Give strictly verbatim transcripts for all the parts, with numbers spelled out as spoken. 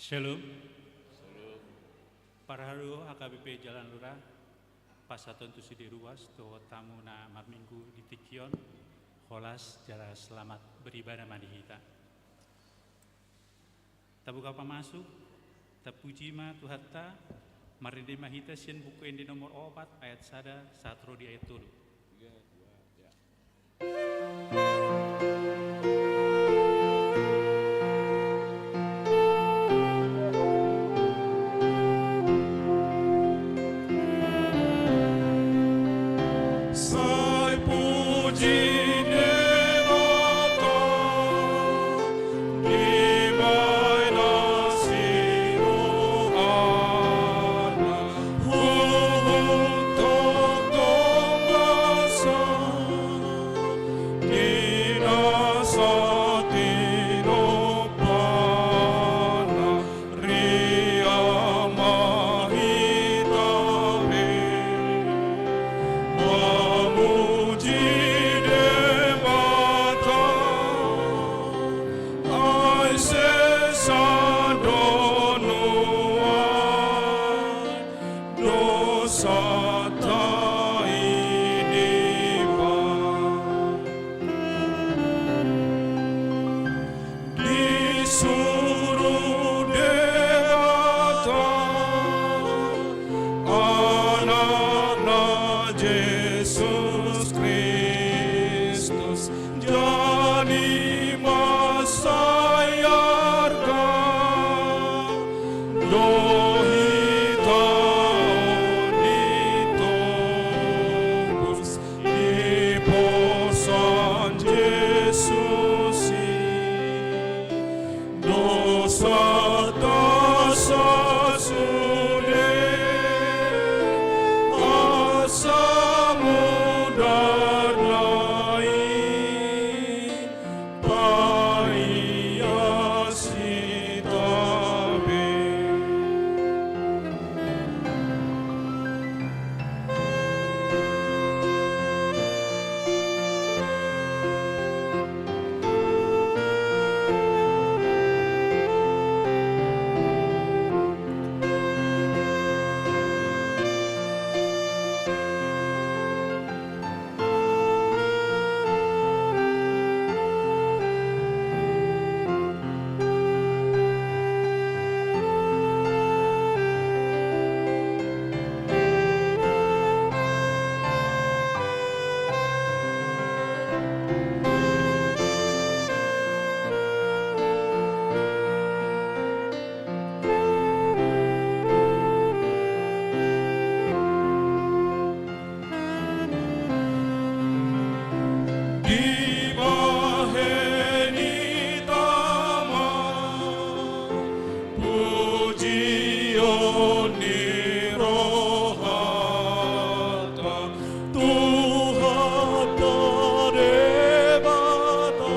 Shalom. Parharu H K B P Jalan Lurah, pasahaton tu sude ruas dohot hamu na marminggu di tingki on, horas jala selamat beribadah ma di hita. Tabuka pamasuk, tapuji ma Tuhanta, marende ma hita sian Buku Ende nomor opat ayat sada sahat ro di ayat tolu. Sai puji Debata, di bahenon sirohana, huhut tongtong basa, di nasa tinompana, riang ma hita be mamuji Debata, ai sesa do nuaeng dosanta i, dibahen. Disuru Debata Anakna Jesus Kristus, jadi mansai arga do hita on ditobus. Diposan Jesus i dosanta sasude, asa mudarna i paias hita be. Dibahen hita ma pujion ni rohanta, Tuhanta Debata,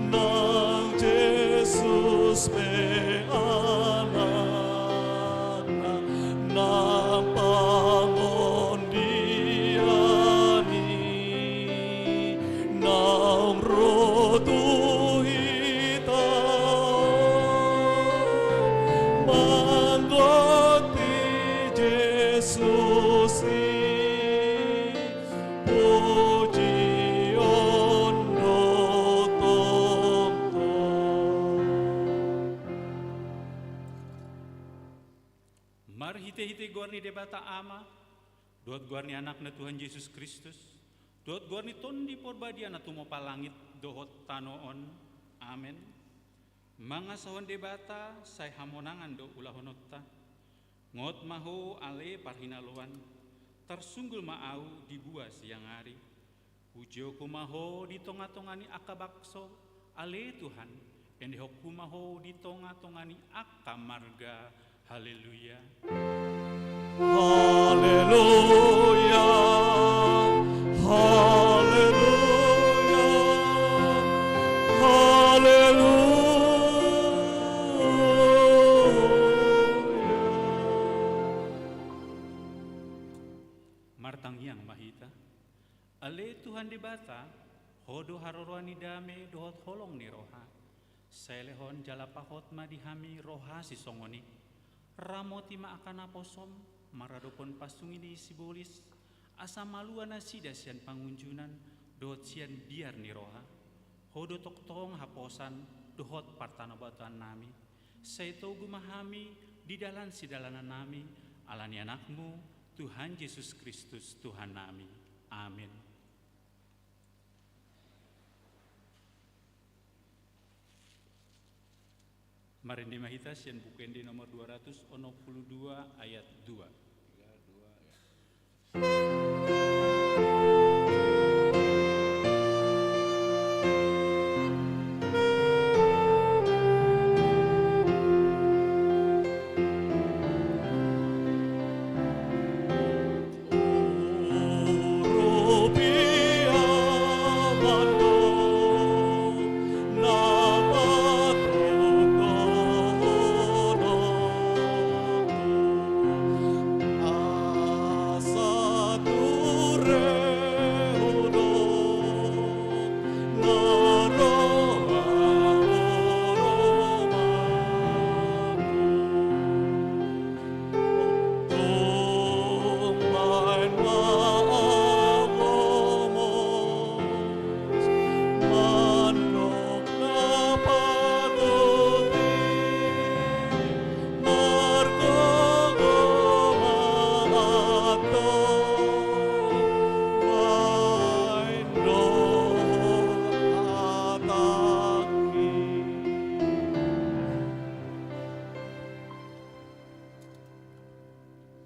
nang Jesus pe Anakna, nang pangondian i naung ro tu hita on, manggohi Jesus i pujion do tongtong. Marhitehite goar ni Debata Ama, dohot goar ni Anakna Tuhan Jesus Kristus, dohot goar ni Tondi Porbadia na tumopa langit dohot tano on. Amen. Mangasahon Debata sai hamonangan do ulahononta. Ngot ma ho ale parhinaloan, tarsunggul ma ahu di bua siang ari. Pujionku ma ho di tongatonga ni angka bangso, ale Tuhan, endehonku ma ho di tongatonga ni angka marga. Haleluya. Haleluya. Haleluya. Haleluya. Martangiang ma hita. Ale Tuhan Debata, Ho do haroroan ni dame dohot holong ni roha. Sai lehon jala pahot ma di hami roha sisongon i. Ramoti ma angka naposom maradophon pansunging ni sibolis, asa malua nasida sian pangunjunan dohot sian biar ni roha. Ho do tongtong haposan dohot partanobatoan nami. Sai togu ma hami di dalan sidalanan nami, ala ni Anakmu, Tuhan Jesus Kristus, Tuhan nami. Amin. Marende ma hita sian Buku Ende nomor dua ratus onom puluh dua ayat dua.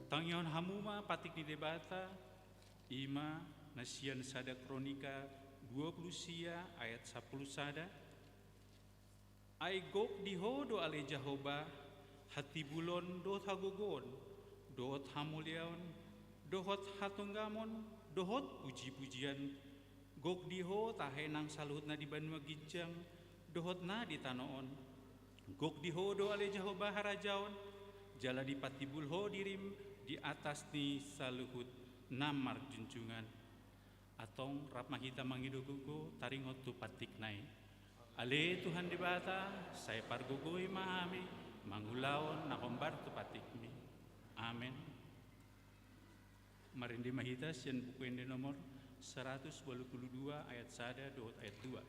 Tangihon hamu ma patik ni Debata, i ma na sian sada Kronika dua puluh sia ayat sampulu sada. Ai gok di Ho do ale Jahowa, hatibulon dohot hagogoon, dohot hamuliaon, dohot hatonggamon, dohot pujipujian, gok di Ho tahe nang saluhut na di banua ginjang, dohot na di tano on. Gok di Ho do ale Jahowa harajaon, jala dipatibul Ho dirim di atas ni saluhut na marjunjungan. Antong rap ma hita mangido gogo taringot tu patikna i. Ale Tuhan Debata, sai pargogoi ma hami mangulahon na hombar tu patikmi. Amen. Marende ma hita sian Buku Ende nomor saratus ualu pulu dua ayat sada dohot ayat dua.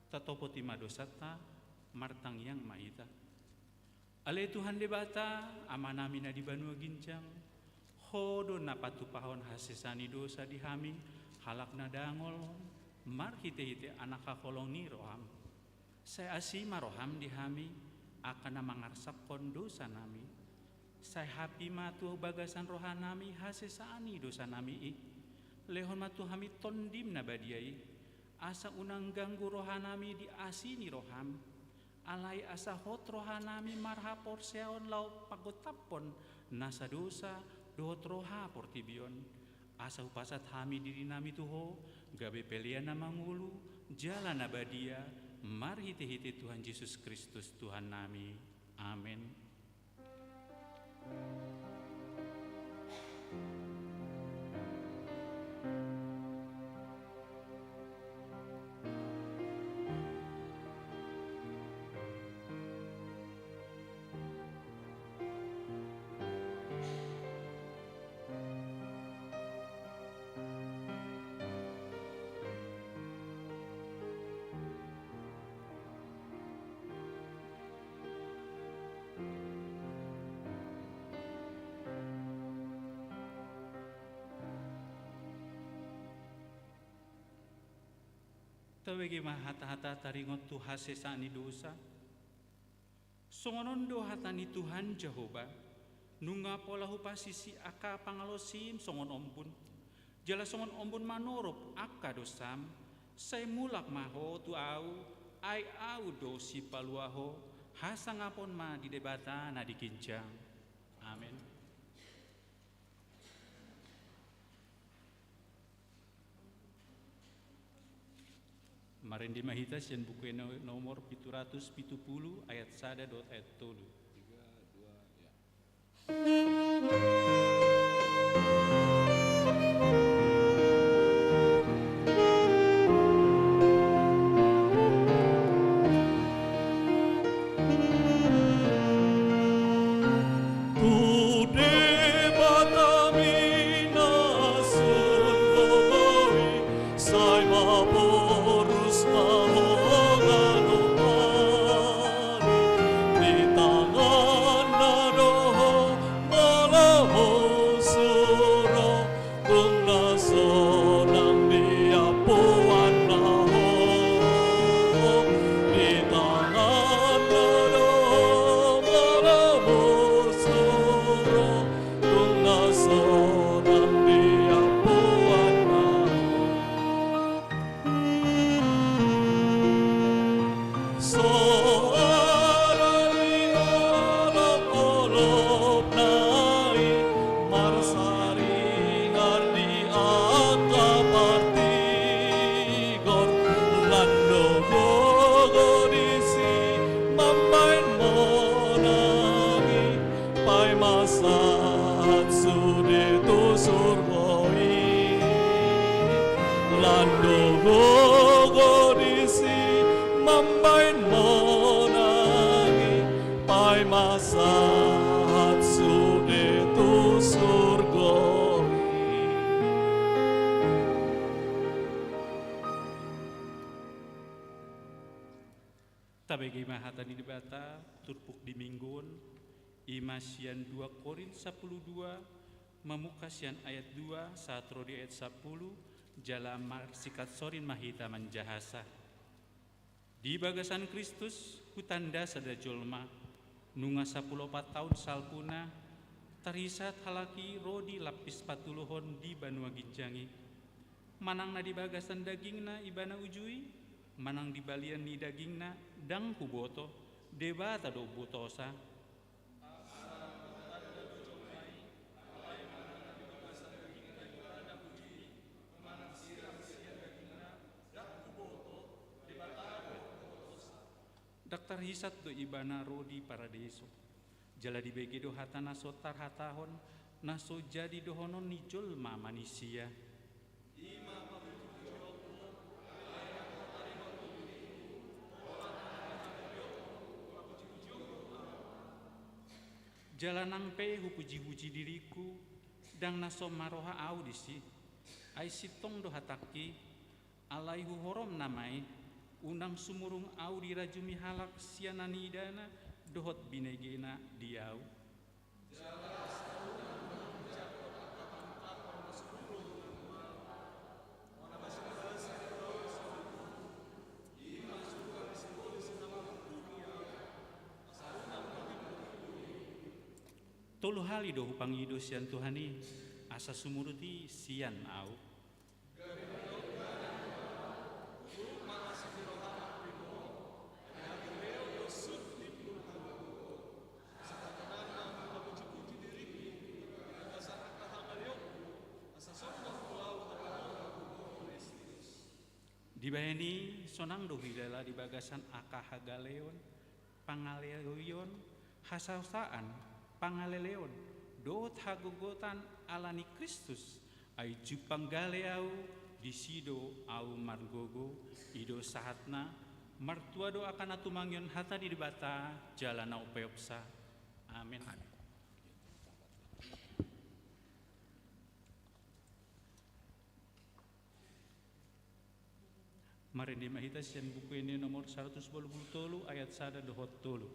Tatopoti ma dosanta, martangiang ma hita. Ale Tuhan Debata, Amanami na di banua ginjang, Ho do na patupahon hasesaan ni dosa di hami, halak na dangol, marhitehite Anak haholong ni roham. Sai asi ma roham di hami, angka na mangarsahon dosanami. Sai hapi ma tu bagasan rohanami hasesaan ni dosanami i. Lehon ma tu hami Tondim na badia i, asa unang ganggu rohanami di asi ni roham. Alai asa hot rohanami marhaporseaon laho pagontaphon nasa dosa dohot roha portibi on. Asa hupasahat hami dirinami tu Ho, gabe pelean na mangolu, jala na badia, marhitehite Tuhan Jesus Kristus Tuhannami. Amen. Tabege ma hata-hata taringot tu hasesaan ni dosa. Songon on do hata ni Tuhan Jahowa: Nunga pola hupasisi angka pangalaosim songon ombun, jala songon ombun manorop angka dosam. Sai mulak ma ho tu Ahu, ai Ahu do sipalua ho. Hasangapon ma di Debata na di ginjang. Amen. Marende ma hita sian Buku Ende nomor pitu ratus pitu pulu, ayat sada dohot ayat tolu. Tu Debatami na sun gogo i, sai maporus ma ho ganup ari. Di tanganna do ho molo husuro, tung na sonang di ampuanna ho. Di tanganna do ho molo husuro, tung na sonang di ampuanna ho. Soara ni olop-olopna i marsaringar di angka partigor. Lando gogo disi mambahen monang i, paima sahat sude tu surgo i. Lando gogo disi mambahen monang i, paima sahat sude tu surgo i. Tabege ma hata ni Debata turpuk di Minggu on, i ma sian dua Korint sampulu dua, mamungka sian ayat dua sahat ro di ayat sampulu, jala marsikat sorin ma hita manjahasa. Di bagasan Kristus hutanda sada jolma, nunga sampulu opat taon salpuna, tarhisahat halak i ro di lampis patulohon di banua ginjang i. Manang na di bagasan dagingna ibana uju i, manang di balian ni dagingna, ndang huboto, Debata do umbotosa. Ndang tarhisat do ibana ro di Paradeso. Jala dibege do hata na so tarhatahon, na so jadi dohonon ni jolma manisia. Jala nang pe hupuji-puji diringku, ndang na so marroha ahu disi. Ai sintong do hatangki, alai huhorom nama i, unang sumurung ahu dirajumi halak sian na niidana dohot binegena di ahu. Tolu hali do hupangido sian Tuhan i, asa sumurut i sian ahu. Dibahen i sonang do huhilala di bagasan angka hagaleon, pangaleoion, hasausaan, pangaleleon, dohot hagogotan ala ni Kristus, ai jumpang gale ahu, disi do ahu margogo. I do sahatna. Martua do angka na tumangihon hata ni Debata jala na umpeopsa. Amen. Amen. Marende ma hita sian Buku Ende nomor saratus ualu pulu tolu, ayat sada dohot tolu.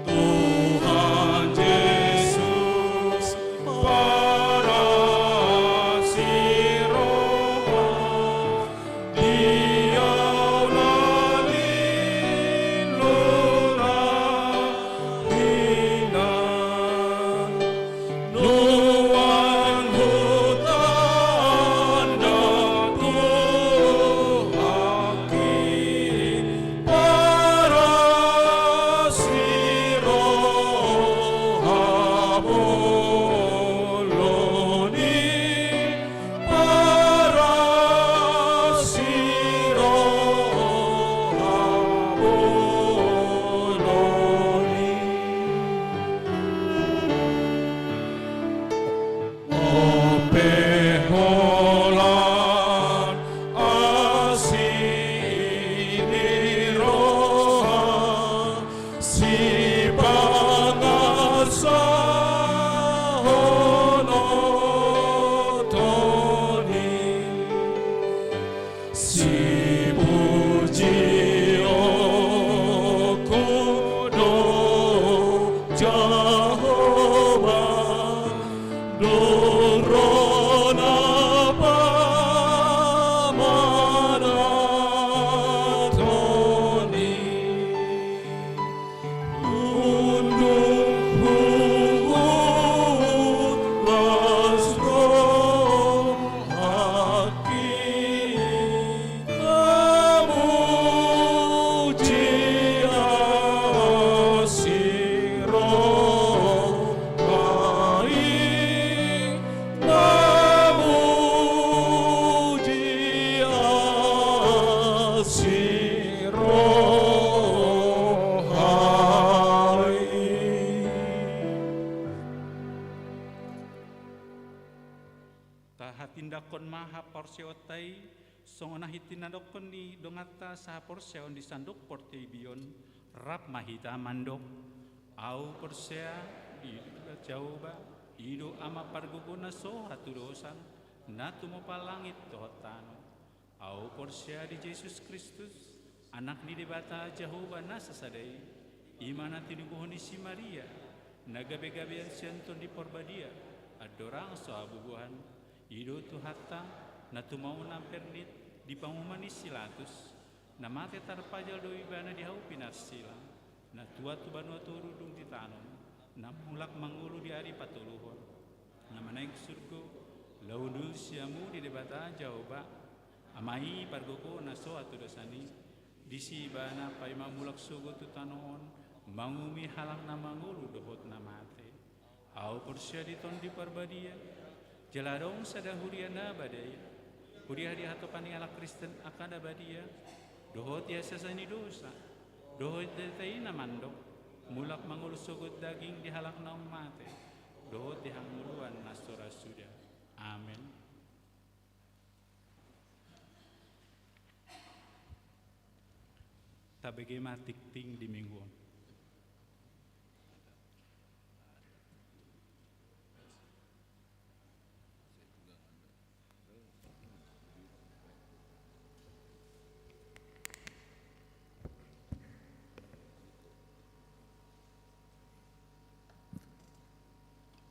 Tuhan Jesus, parasi roha, Dia na liluna hinan, nuan huta andakku aki, parasi roha bolon i, parasi roha bolon i. Ope holan asi ni roha, sipangasahononton i. Sipujionku do Jahowa, dung ro na pamanaton i. Unduk huhut las rohangki, na muji asi roha i, na muji asi roha i. Tahatindanghon ma haporseaonta i, songon na hitindanghon ni donganta sahaporseaon di Sandok Portibi on. Rap ma hita mandok. Ahu porsea di Jahowa, i do Ama pargogo na so hatudosan, na tumopa langit dohot tano. Ahu porsea di Jesus Kristus, Anak ni Debata Jahowa na sasada i, i ma na tinubuhon ni si Maria, na gabegabean sian Tondi Parbadia, andorang so habubuhan. I do Tuhanta, na tumau na pernit di panguhuman ni si Pilatus, na mate tarpajal do ibana di hau pinarsila, na tuat tu banua toru dung ditanom, na mulak mangolu di ari patoluhon, na manaek surgo, laho udusi hamu di Debata Jahowa, Ama i pargogo na so hatudosan i. Disi ibana paima mulak sogot tu tano on, manguhumi halak na mangolu dohot na mate. Ahu porsea di Tondi Parbadia, jala adong sada huria na badia, huria di hatopan ni halak Kristen angka na badia, dohot di hasesaan ni dosa, dohot di hata i na mandok, mulak mangolu sogot daging di halak naung mate, dohot di hangoluan na so ra suda. Amen. Tabege ma tingting di minggu on.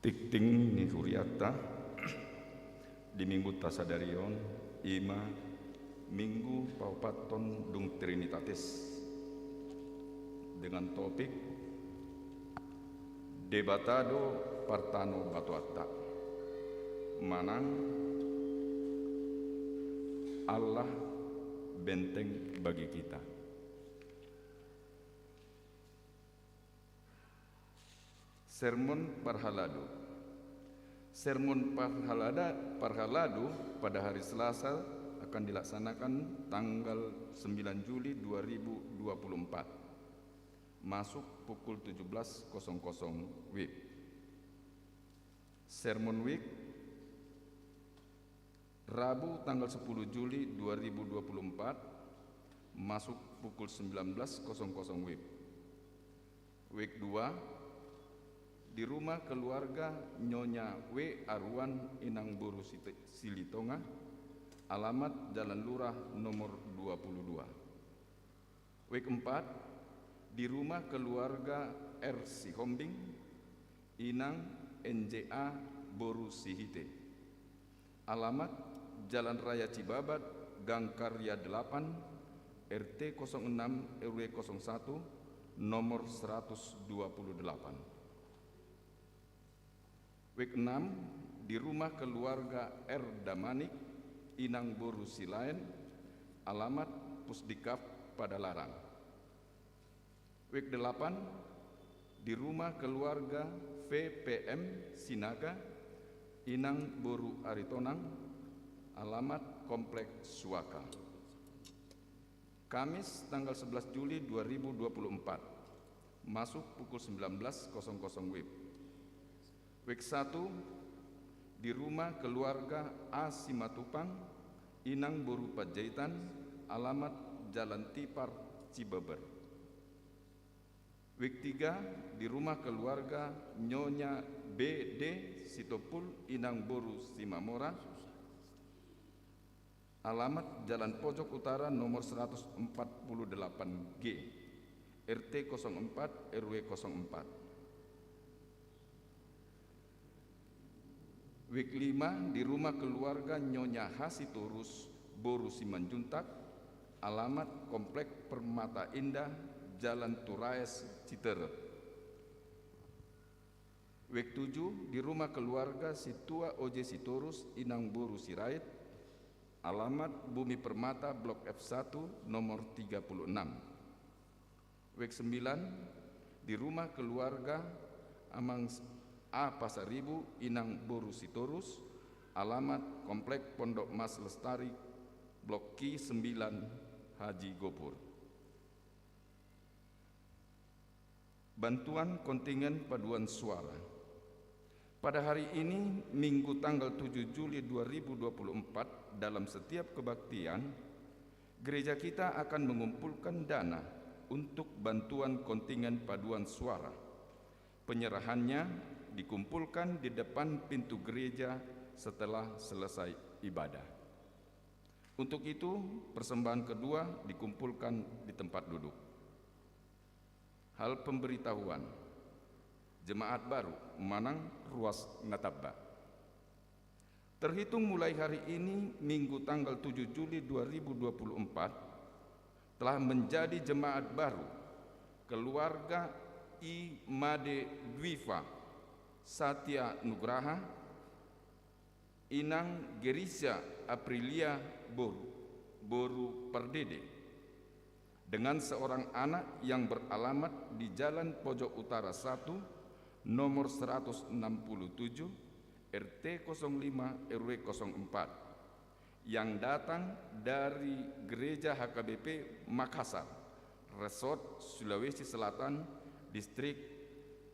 Tingting ni hurianta di minggunta sadari on, i ma Minggu paopathon dung Trinitatis, dengan topik Debata do partano batuanta, manang Allah benteng bagi kita. Sermon Parhalado. Sermon Parhalada-, Parhalado pada hari Selasa akan dilaksanakan tanggal sembilan Juli dua ribu dua puluh empat, masuk pukul tujuh belas kosong kosong W I B. Sermon W I B, Rabu tanggal sepuluh Juli dua ribu dua puluh empat, masuk pukul sembilan belas kosong kosong W I B. W I B dua, di rumah keluarga Nyonya W Aruan, Inang Boru Site-, Silitonga, alamat Jalan Lurah nomor dua puluh dua. W I B empat, di rumah keluarga R Sihombing, Inang N J A Boru Sihite. Alamat Jalan Raya Cibabat, Gang Karya delapan, R T kosong enam, R W kosong satu, nomor seratus dua puluh delapan. W I B enam, di rumah keluarga R Damanik, Inang Boru Silaen, alamat Pusdikap Padalarang. W I B delapan, di rumah keluarga V P M Sinaga, Inang Boru Aritonang, alamat Komplek Suaka. Kamis tanggal sebelas Juli dua ribu dua puluh empat, masuk pukul sembilan belas kosong kosong W I B. W I B satu, di rumah keluarga A Simatupang, Inang Boru Panjaitan, alamat Jalan Tipar, Cibeber. W I B tiga, di rumah keluarga Nyonya B D Sitompul, Inang Boru Simamora, alamat Jalan Pojok Utara nomor seratus empat puluh delapan G, R T kosong empat, R W kosong empat. W I B lima, di rumah keluarga Nyonya H Sitorus, Boru Simanjuntak, alamat Komplek Permata Indah, Jalan Turaes, Citerep. W I B tujuh, di rumah keluarga Situa O J Sitorus, Inang Boru Sirait, alamat Bumi Permata, Blok F satu, nomor tiga puluh enam. W I B sembilan, di rumah keluarga Amang A Pasaribu, Inang Boru Sitorus, alamat Komplek Pondok Mas Lestari, Blok Q sembilan, Haji Gopur. Bantuan kontingen paduan suara. Pada hari ini, Minggu tanggal tujuh Juli dua ribu dua puluh empat, dalam setiap kebaktian, gereja kita akan mengumpulkan dana untuk bantuan kontingen paduan suara. Penyerahannya dikumpulkan di depan pintu gereja setelah selesai ibadah. Untuk itu, persembahan kedua dikumpulkan di tempat duduk. Hal pemberitahuan. Jemaat baru manang ruas na tamba. Terhitung mulai hari ini, Minggu tanggal tujuh Juli dua ribu dua puluh empat, telah menjadi jemaat baru keluarga I Made Dwifa Satya Nugraha, Inang Gerisha Aprilia Boru, Boru Pardede, dengan seorang anak yang beralamat di Jalan Pojok Utara satu, nomor seratus enam puluh tujuh, R T kosong lima, R W kosong empat, yang datang dari Gereja H K B P Makassar, Resort Sulawesi Selatan, Distrik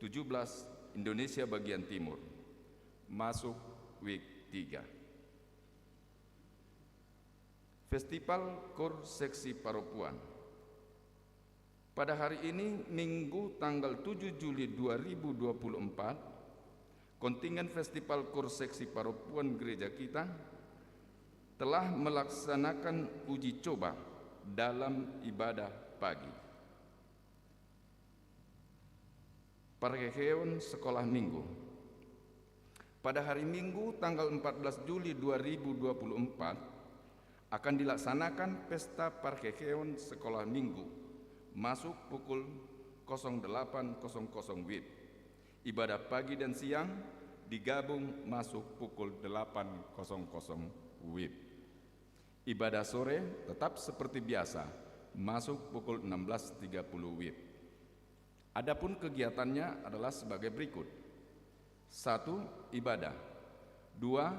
tujuh belas, Indonesia bagian timur. Masuk W I B tiga. Festival Koor Seksi Paropuan. Pada hari ini, Minggu tanggal tujuh Juli dua ribu dua puluh empat, kontingen Festival Koor Seksi Parompuan Gereja kita telah melaksanakan uji coba dalam ibadah pagi. Parheheon Sekolah Minggu. Pada hari Minggu, tanggal empat belas Juli dua ribu dua puluh empat, akan dilaksanakan pesta parheheon Sekolah Minggu, masuk pukul kosong delapan kosong kosong W I B. Ibadah pagi dan siang digabung masuk pukul delapan kosong kosong W I B. Ibadah sore tetap seperti biasa, masuk pukul enam belas tiga puluh W I B. Adapun kegiatannya adalah sebagai berikut. Satu, ibadah. Dua,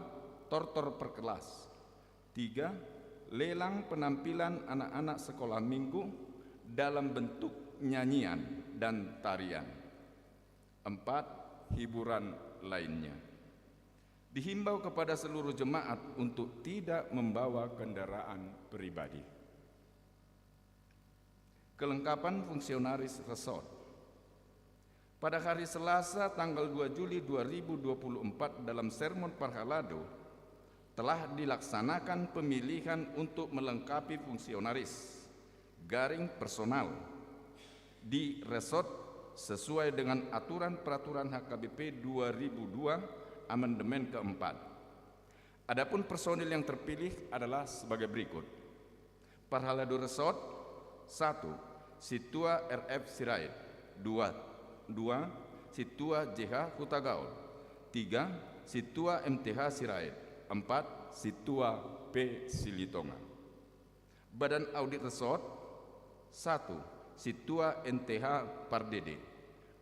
tortor per kelas. Tiga, lelang penampilan anak-anak sekolah minggu dalam bentuk nyanyian dan tarian. Empat, hiburan lainnya. Dihimbau kepada seluruh jemaat untuk tidak membawa kendaraan pribadi. Kelengkapan fungsionaris resort. Pada hari Selasa, tanggal dua Juli dua ribu dua puluh empat, dalam sermon parhalado, telah dilaksanakan pemilihan untuk melengkapi fungsionaris garing personal di resort sesuai dengan aturan peraturan H K B P dua ribu dua, amandemen keempat. Adapun personil yang terpilih adalah sebagai berikut. Parhalado resort, satu, Sintua R F Sirait. Dua, dua, Sintua J H Hutagaol. Tiga, Sintua M T H Sirait. Empat, Sintua P Silitonga. Badan audit resort, satu, Sintua N T H Pardede.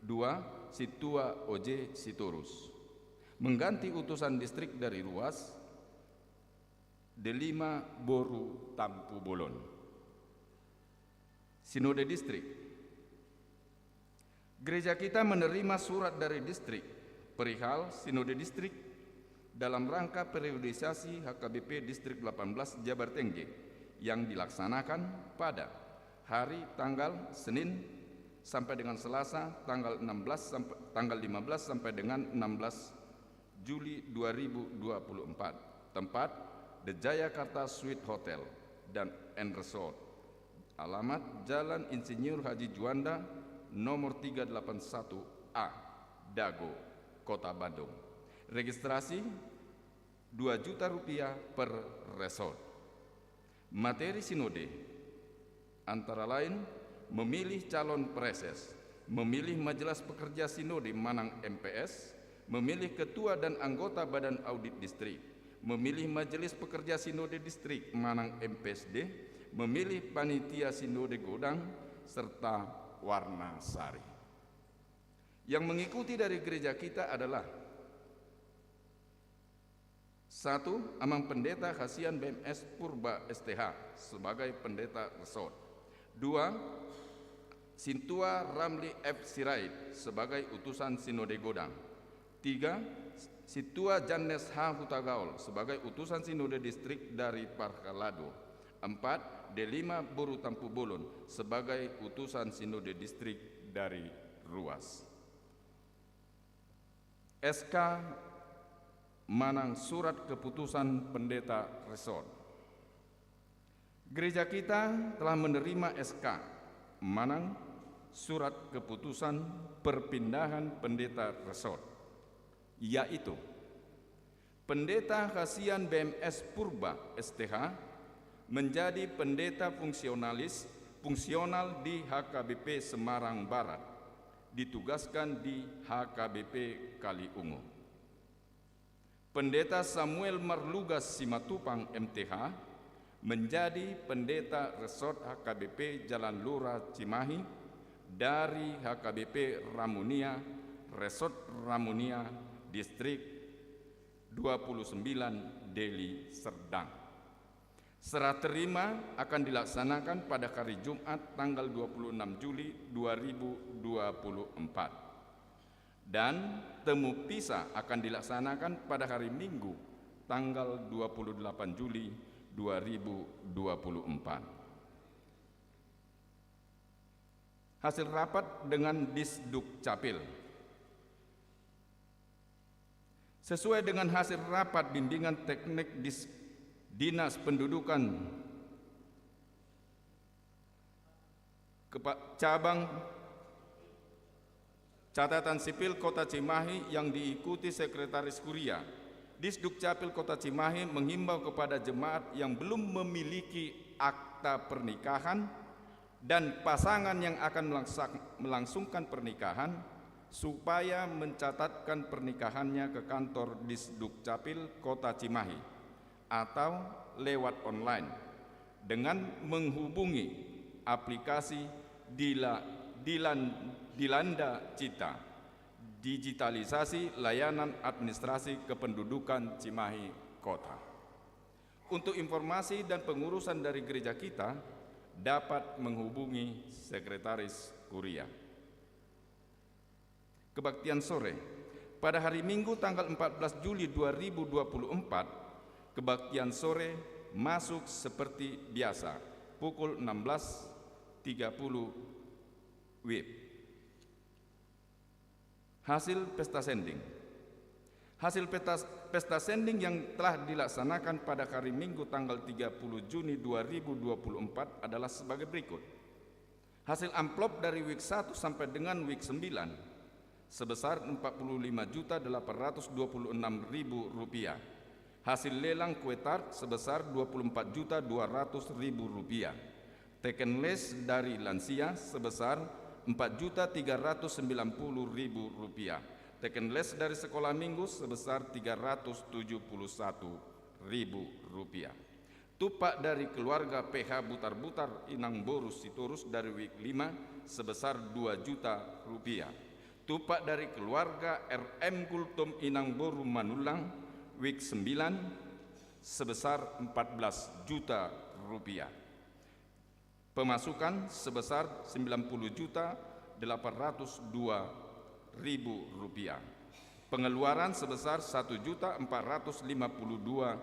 Dua, Sintua O J Sitorus. Mengganti utusan distrik dari Ruas, Delima boru Tampubolon. Sinode distrik. Gereja kita menerima surat dari distrik perihal sinode distrik dalam rangka periodisasi H K B P Distrik delapan belas Jabar Tengge yang dilaksanakan pada hari tanggal Senin sampai dengan Selasa tanggal enam belas sampai, tanggal lima belas sampai dengan enam belas Juli dua ribu dua puluh empat. Tempat, The Jayakarta Suite Hotel dan and Resort. Alamat, Jalan Insinyur Haji Juanda, nomor tiga delapan satu A, Dago, Kota Bandung. Registrasi, dua juta rupiah per resort. Materi sinode, antara lain, memilih calon praeses, memilih Majelis Pekerja Sinode manang M P S, memilih ketua dan anggota Badan Audit Distrik, memilih Majelis Pekerja Sinode Distrik manang M P S D, memilih panitia sinode godang, serta warna sari. Yang mengikuti dari gereja kita adalah: satu, Amang Pendeta Hasian B M S Purba S T H sebagai pendeta resort. Dua, Sintua Ramli F Sirait sebagai utusan sinode godang. Tiga, Sintua Jannes H Hutagaol sebagai utusan sinode distrik dari Parhalado. Empat, Delima boru Tampubolon sebagai utusan sinode distrik dari Ruas. S K manang surat keputusan pendeta resort. Gereja kita telah menerima S K manang surat keputusan perpindahan pendeta resort, yaitu Pendeta Hasian B M S Purba S T H menjadi pendeta fungsionalis, fungsional di H K B P Semarang Barat, ditugaskan di H K B P Kaliungu. Pendeta Samuel Marlugas Simatupang M T H menjadi pendeta resort H K B P Jalan Lura Cimahi dari H K B P Ramunia, Resort Ramunia, Distrik dua puluh sembilan, Deli Serdang. Serah terima akan dilaksanakan pada hari Jumat tanggal dua puluh enam Juli dua ribu dua puluh empat. Dan temu pisah akan dilaksanakan pada hari Minggu tanggal dua puluh delapan Juli dua ribu dua puluh empat. Hasil rapat dengan Disdukcapil. Sesuai dengan hasil rapat bimbingan teknik Dis-, Dinas Pendudukan Kepa-, Cabang Catatan Sipil Kota Cimahi yang diikuti Sekretaris Kuria, Disdukcapil Kota Cimahi menghimbau kepada jemaat yang belum memiliki akta pernikahan dan pasangan yang akan melangsak-, melangsungkan pernikahan supaya mencatatkan pernikahannya ke kantor Disdukcapil Kota Cimahi atau lewat online dengan menghubungi aplikasi Dila-, Dilan-, Dilanda Cita, digitalisasi layanan administrasi kependudukan Cimahi Kota. Untuk informasi dan pengurusan dari gereja kita, dapat menghubungi sekretaris kuria. Kebaktian sore. Pada hari Minggu tanggal empat belas Juli dua ribu dua puluh empat, kebaktian sore masuk seperti biasa, pukul enam belas tiga puluh W I B. Hasil pesta sending. Hasil pesta, pesta sending yang telah dilaksanakan pada hari Minggu tanggal tiga puluh Juni dua ribu dua puluh empat adalah sebagai berikut. Hasil amplop dari W I B satu sampai dengan W I B sembilan sebesar empat puluh lima juta delapan ratus dua puluh enam ribu rupiah. Hasil lelang kue tart sebesar dua puluh empat juta dua ratus ribu rupiah. Teken les dari lansia sebesar empat juta tiga ratus sembilan puluh ribu rupiah. Teken les dari sekolah minggu sebesar tiga ratus tujuh puluh satu ribu rupiah. Tumpak dari keluarga P H Butar-Butar Inang Boru Sitorus dari W I B lima sebesar dua juta rupiah. Tumpak dari keluarga R M Gultom Inang Boru Manullang W I B sembilan sebesar empat belas juta rupiah. Pemasukan sebesar sembilan puluh juta delapan ratus dua ribu rupiah. Pengeluaran sebesar satu juta empat ratus lima puluh dua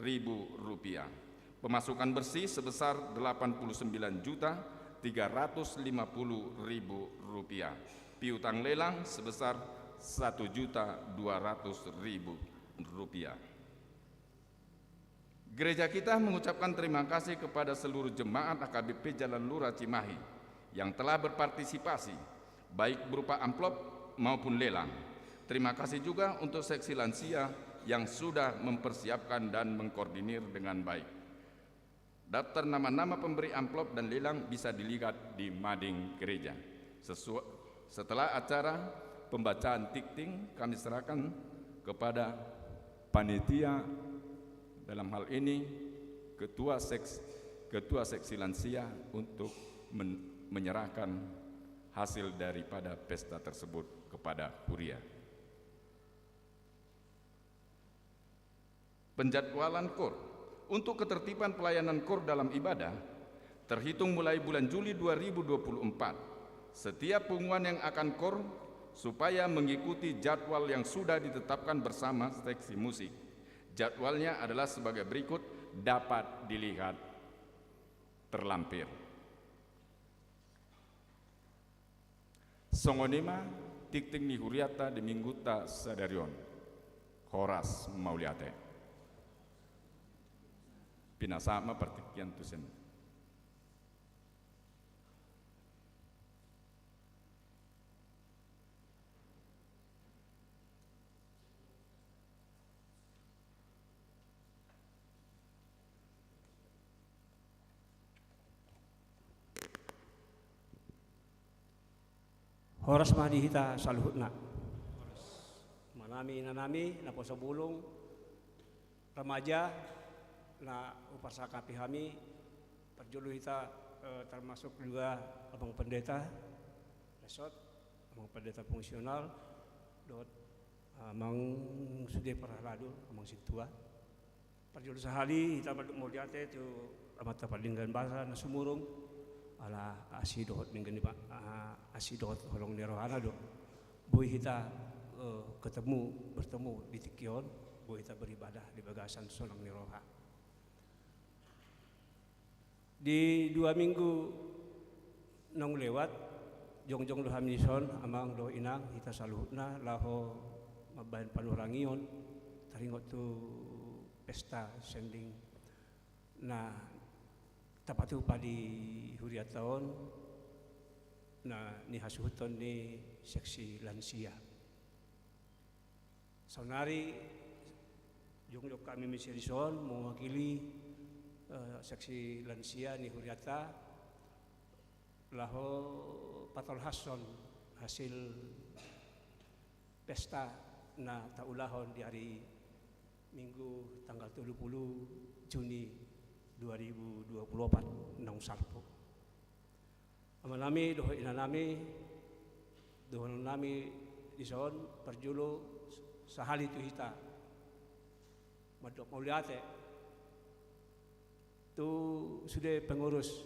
ribu rupiah. Pemasukan bersih sebesar delapan puluh sembilan juta tiga ratus lima puluh ribu rupiah. Piutang lelang sebesar satu juta dua ratus ribu rupiah. Gereja kita mengucapkan terima kasih kepada seluruh jemaat H K B P Jalan Lurah Cimahi yang telah berpartisipasi, baik berupa amplop maupun lelang. Terima kasih juga untuk seksi lansia yang sudah mempersiapkan dan mengkoordinir dengan baik. Daftar nama-nama pemberi amplop dan lelang bisa dilihat di mading gereja. Sesua-, setelah acara pembacaan tikting, kami serahkan kepada panitia, dalam hal ini ketua seks-, ketua seksi lansia, untuk men-, menyerahkan hasil daripada pesta tersebut kepada kuria. Penjadwalan KOR. Untuk ketertiban pelayanan KOR dalam ibadah, terhitung mulai bulan Juli dua ribu dua puluh empat, setiap punguan yang akan KOR supaya mengikuti jadwal yang sudah ditetapkan bersama seksi musik. Jadwalnya adalah sebagai berikut, dapat dilihat terlampir. Songon i ma tiktik ni hurianta di minggunta sadari on. Horas mauliate. Pinasahat ma partingkian tusi. Horas ma di hita saluhutna. Manami, inanami, naposo bulung, remaja, na huparsangapi hami, parjolo hita, eh, termasuk juga Amang Pendeta Resort, Amang Pendeta Fungsional, dohot Amang sude parhalado, Amang Sintua. Parjolo sahali hita mandok mauliate tu Amanta Pardenggan Basa na sumurung, ala asi dohot denggan ni ba-, ah, asi dohot holong ni rohana do boi hita, eh, ketemu, bertemu di tingki on, boi hita beribadah di bagasan sonang ni roha. Di dua minggu naung lewat, Jongjong do hami dison, amang dohot inang, hita saluhutna, laho mambahen panurangion taringot tu pesta sending na tapatupa di hurianta on, na nihasuhuton ni seksi lansia. Saonari jongjong hami muse dison mewakili, eh, seksi lansia ni hurianta, laho patolhashon hasil pesta na taulahon di ari Minggu tanggal tolu pulu Juni dua ribu dua pulu opat naung salpu. Amanami dohot inanami, dohononnami dison parjolo sahali tu hita mandok mauliate tu sude pengurus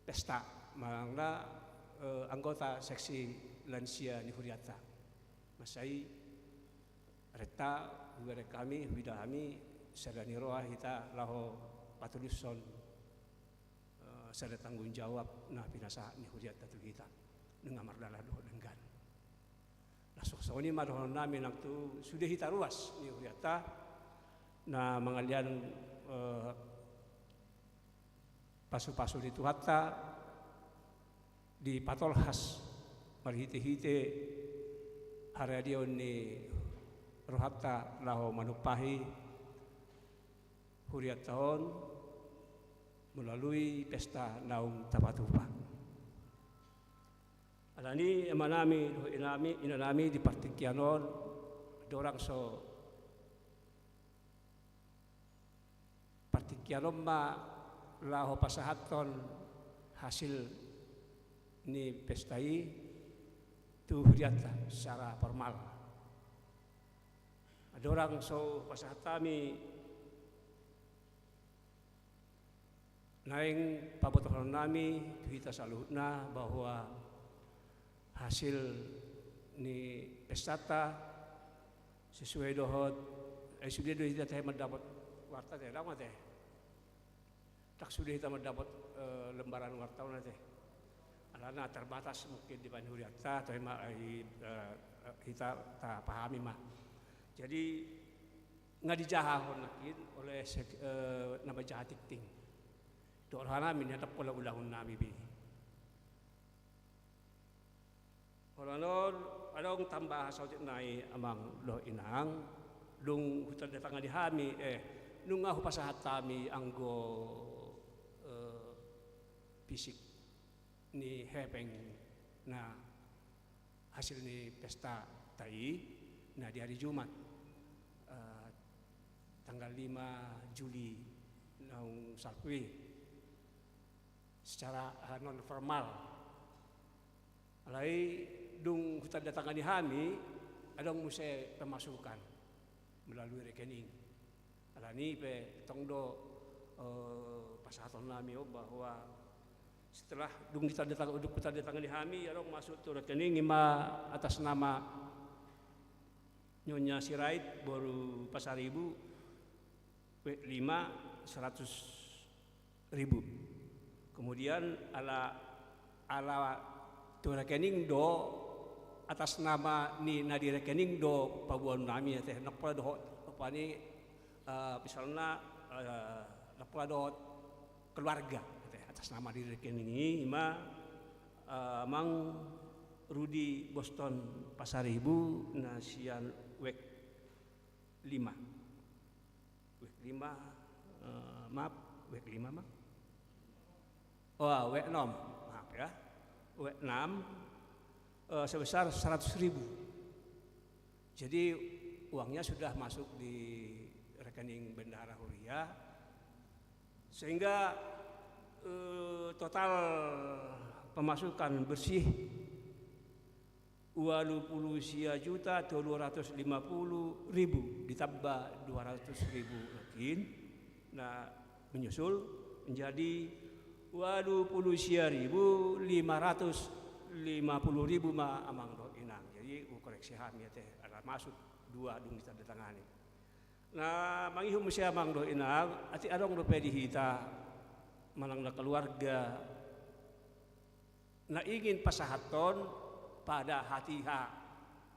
pesta, manang na, eh, anggota seksi lansia ni hurianta. Mansai renta, hubereng hami, huida hami sada ni roha hita laho patulushon, eh, sada tanggung jawab na pinasahat ni hurianta tu hita. Nunga mardalan dohot denggan. Nah, so, songon i ma dohononnami nang tu sude hita ruas ni hurianta na mangalean, eh, pasupasu ni Tuhanta dipatolhas marhitehite haradeon ni rohanta laho manumpahi hurianta on melalui pesta naung tapatupa. Alani i amanami dohot inami, inanami, di partingkian on dorang so partingkian on ma laho pasahathon hasil ni pesta i tu hurianta secara formal. Dorang so pasahat hami naeng pabotohononnami tu hita saluhutna bahwa hasil ni pestanta sesuai dohot, eh, sude do hita tahe mandapot warta tahe, dang ma tahe. Tak sude hita mandapot, eh, lembaran warta on tahe. Alana terbatas mungkin dibahen hurianta, tahe ma, eh, eh, hita tapahami ma. Jadi, nga dijahahon nangkin oleh sek-, eh, na manjaha tingting. Dohot rohanami na dang pola ulahonnami be. Holan on adong tambahan saotik nai amang dohot inang, dung hutandatangani hami, eh, nunga hupasahat hami anggo, eh, fisik ni hepeng na hasil ni pestanta i na di ari Jumat, eh, tanggal lima Juli naung salpu i secara, eh, non formal. Alai dung hutandatangani hami, adong muse pemasukan melalui rekening. Alani i pe tong do, eh, pasahatonnami on bahwa setelah dung ditandatang-, dung hutandatangani hami, adong masuk tu rekening i ma atas nama Nyonya Sirait boru Pasaribu, W lima seratus ribu. Kemudian ala, ala tu rekening do, atas nama ni na di rekening do paboaonnami ate, ndang pola dohot, apa ni, eh, misalna, eh, ndang pola dohot keluarga ate, atas nama di rekening i ma, eh, Amang Rudi Boston Pasaribu na sian W lima. W lima, eh, maaf, W lima ma. Oh, W enam, maaf ya. W enam, eh, sebesar seratus ribu. Jadi uangnya sudah masuk di rekening Bendahara Huria, sehingga, eh, total pemasukan bersih ualu pulu sia juta tolu ratus lima pulu ribu, ditamba dua ratus ribu nangkin na menyusul menjadi ualu pulu sia ribu lima ratus lima pulu ribu ma amang dohot inang. Jadi hukoreksi hami ate, ala masuk dua dung ditandatangani. Na mangihut muse amang dohot inang, atik adong dope di hita manang na keluarga na ingin pasahathon pada hatiha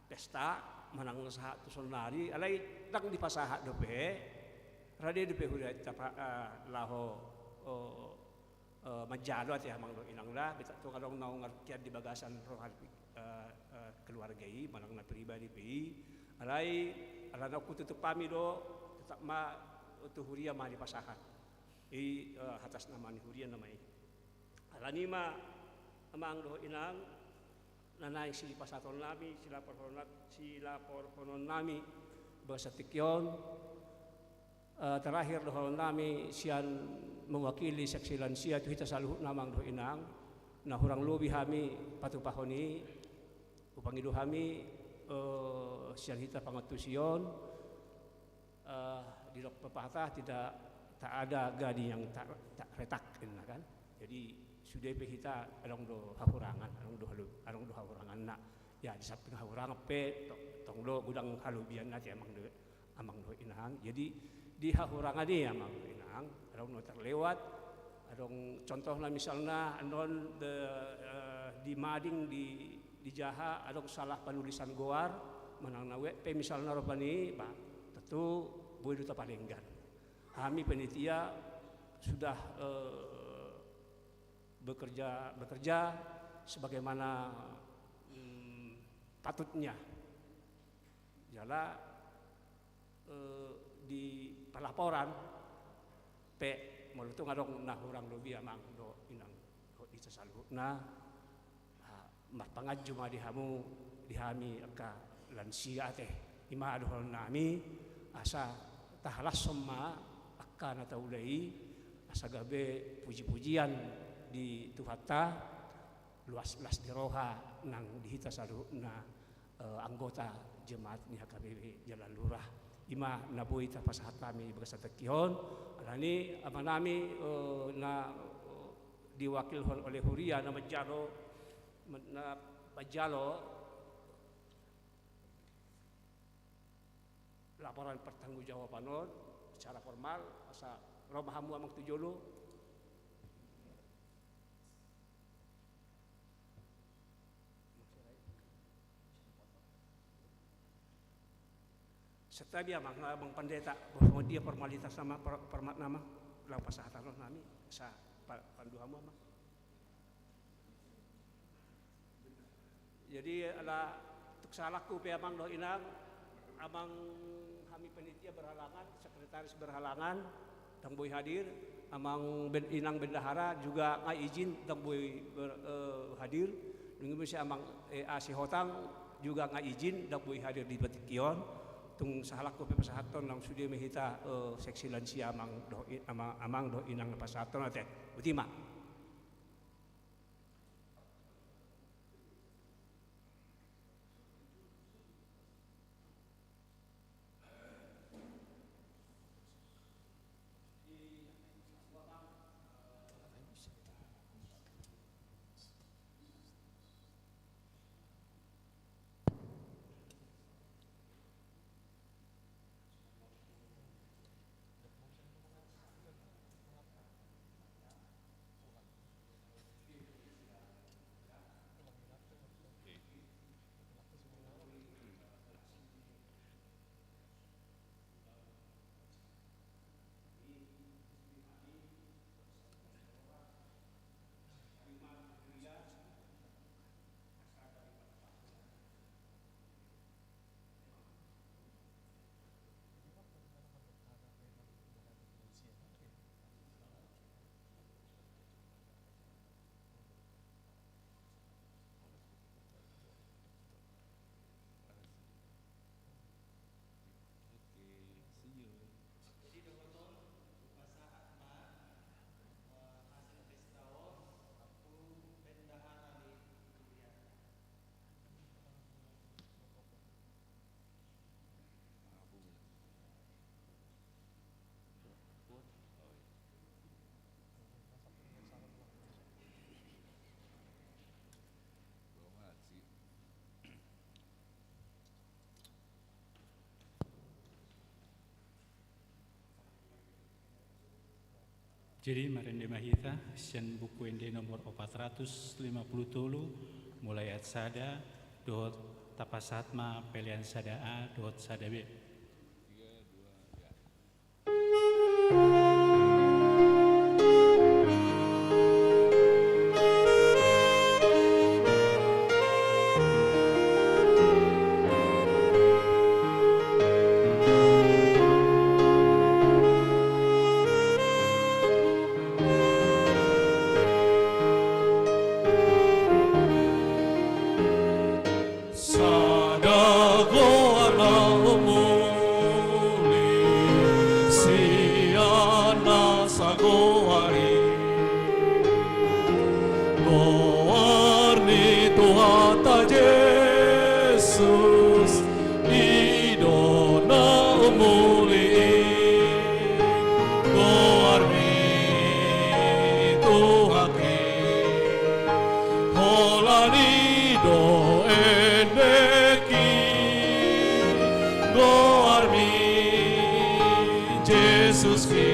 pesta manang na sahat tu saonnari, alai ndang dipasahat dope, rade dope hurianta pa-, eh, laho, oh, eh, manjalo ate amang dohot inang da, beta tung adong naung arkian di bagasan roha, eh, eh, keluarga i, manang na pribadi pe i, alai ala naung hututup hami do, tetap ma tu huria ma dipasahat. I, eh, atas nama ni huria nama i. Alani ma amang dohot inang, na naeng sipasahaton nami, silaporhonon, silaporhonon nami, bagasan tingki on, eh, terakhir dohonon nami sian mewakili seksi lansia tu hita saluhutna amang dohot inang, na hurang lobi hami patupahon i, hupangido hami, eh, sian hita pangantusion, eh, didok pepatah, tidak, tak ada gading yang tak, tak retak, ninna kan. Jadi, sude pe hita adong do hahurangan, adong do halu-, adong do hahuranganna. Ya, di samping hahurangan pe, to-, tong do godang halobianna ate amang do, amang dohot inang. Jadi, di hahurangan i amang dohot inang, adong na terlewat, adong contohna misalna, annon de, eh, di mading di, di jaha, adong salah panulisan goar, manang na wet pe misalna rupani, bah, tentu boi do tapalenggan. Hami panitia sudah, eh, bekerja, bekerja sebagaimana, mm, patutnya. Jala, eh, di pelaporan pe, molo tung adong na hurang lobi amang dohot inang dohot hita saluhutna, ah, marpanganju ma di hamu, di hami angka lansia ate. I ma dohonon nami, asa tahalashon ma angka na taula i, asa gabe puji-pujian di Tuhanta, luas las ni roha nang di hita saluhutna, eh, anggota jemaat ni H K B P Jalalura. I ma na boi tapasahat hami di bagasan tingki on, alani amanami, eh, na, eh, diwakilhon oleh huria na manjalo, na manjalo laporan pertanggungjawaban on secara formal, asa ro ma hamu amang tu jolo. Santabi amang, amang pandita, songon dia formalitas nama, per-, format nama, laho pasahaton nami, sa pa-, pandohan hamu amang. Jadi, ala tung sahalakku pe amang dohot inang, amang hami panitia berhalangan, sekretaris berhalangan, ndang boi hadir, amang ben-, inang bendahara juga nga izin, ndang boi ber-, eh, hadir, dung i muse amang, eh, A Sihotang juga nga izin, ndang boi hadir di tingki on, tung sahalakku pe pasahathon naung sude ma hita, eh, seksi lansia amang dohot i-, ama-, amang dohot inang na pasahathon ate. Boti ma. Jadi marende ma hita sian Buku Ende nomor opat ratus lima puluh tolu, mulai ayat sada, dohot tapasahat ma pelean sada A dohot sada B. Sada goar na umuli sian na sagoar i, goar ni Tuhanta Jesus, i do na umuli i, goarmi tu haki. Holan i do endek i, goarmi Jesus i,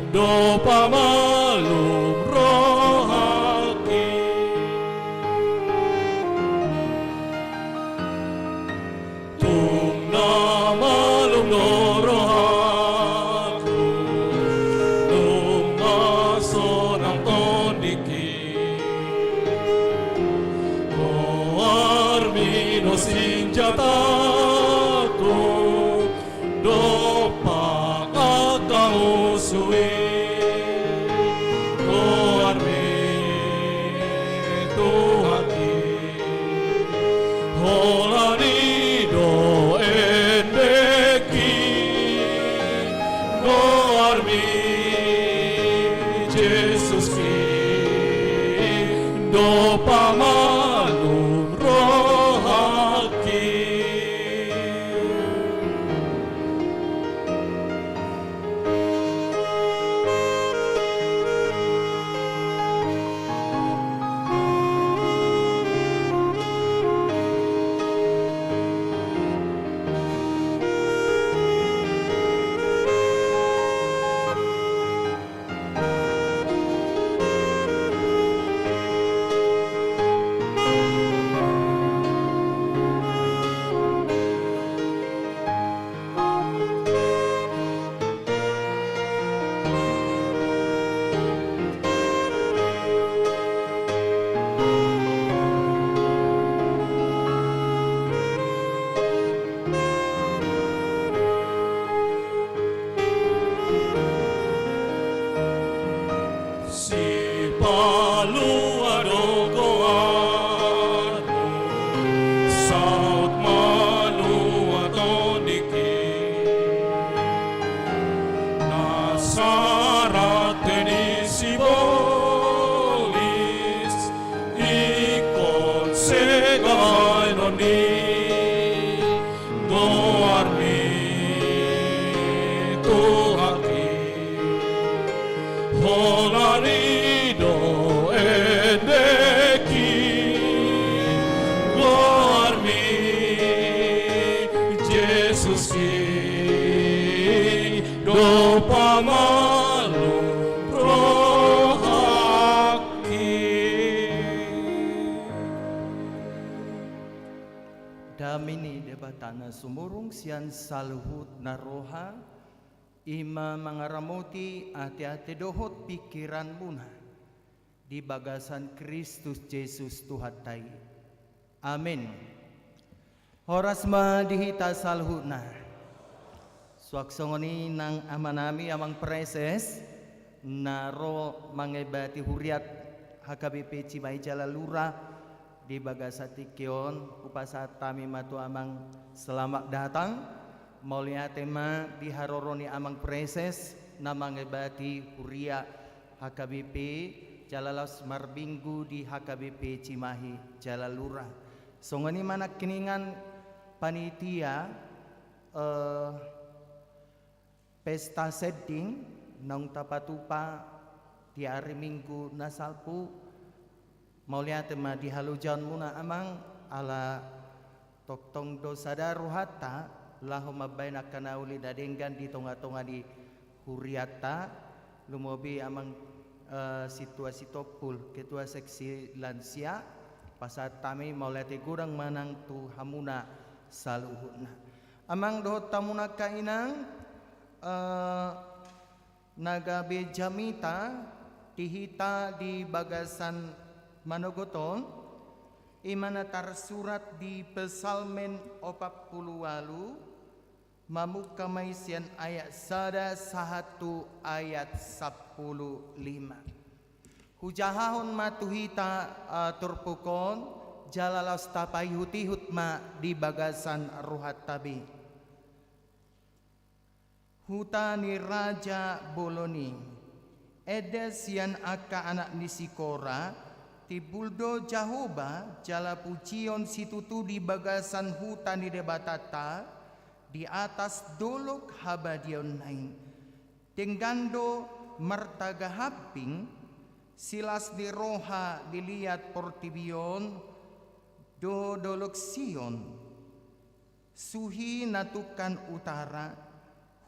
do pamalum rohangki. Tung na malum do rohangku, nunga sonang tondingki. Goarmi do sinjataku, dompak angka musu i. Goarmi tu haki. Holan i do endek i, goarmi Jesus i, do pamalum rohangki. Sipalua do goarmu, saut malua tondingki. Na sarate ni sibolis, ingkon sega baenon ni goarmi tu haki. Holan i do endek i, goarmi Jesus i, do pamalum rohangki. Dame ni Debata na sumurung sian saluhut na roha, i ma mangaramoti ateate dohot pingkiranmuna di bagasan Kristus Jesus Tuhanta i. Amen. Horas ma di hita saluhutna. Suang songon i nang amanami, amang praeses, na ro mangebati huriat H K B P Cimahi Jalalura, di bagasan tingki on, hupasahat hami ma tu amang selamat datang. Mauliate ma di haroro ni amang praeses na mangebati huria H K B P jala laos marminggu di H K B P Cimahi Jalalura. Songon i ma nangkiningan panitia, eh, pesta sending naung tapatupa di ari Minggu na salpu. Mauliate ma di halojaonmuna amang, ala tongtong do sada rohanta laho mambahen angka na uli na denggan di tongatonga ni hurianta. Lumobi amang, eh, situasi tompul, ketua seksi lansia, pasahat hami mauliate godang ma nang tu hamuna saluhutna. Amang dohot hamuna angka inang, eh, na gabe jamita di hita di bagasan manogot on, i ma na tarsurat di Psalmen opat pulu ualu, mamungka ma i sian ayat sada sahat tu ayat sampulu lima. Hujahahon ma tu hita, eh, turpuk on, jala laos tapaihut-ihut ma di bagasan rohanta be. Huta ni raja bolon i. Ende sian angka anak ni si Kora, timbul do Jahowa jala pujion situtu di bagasan huta ni Debatanta, di atas dolok habadiaonna i. Denggan do martagahambing, silas ni roha diliat portibi on do dolok Sion. Suhi na tungkan utara,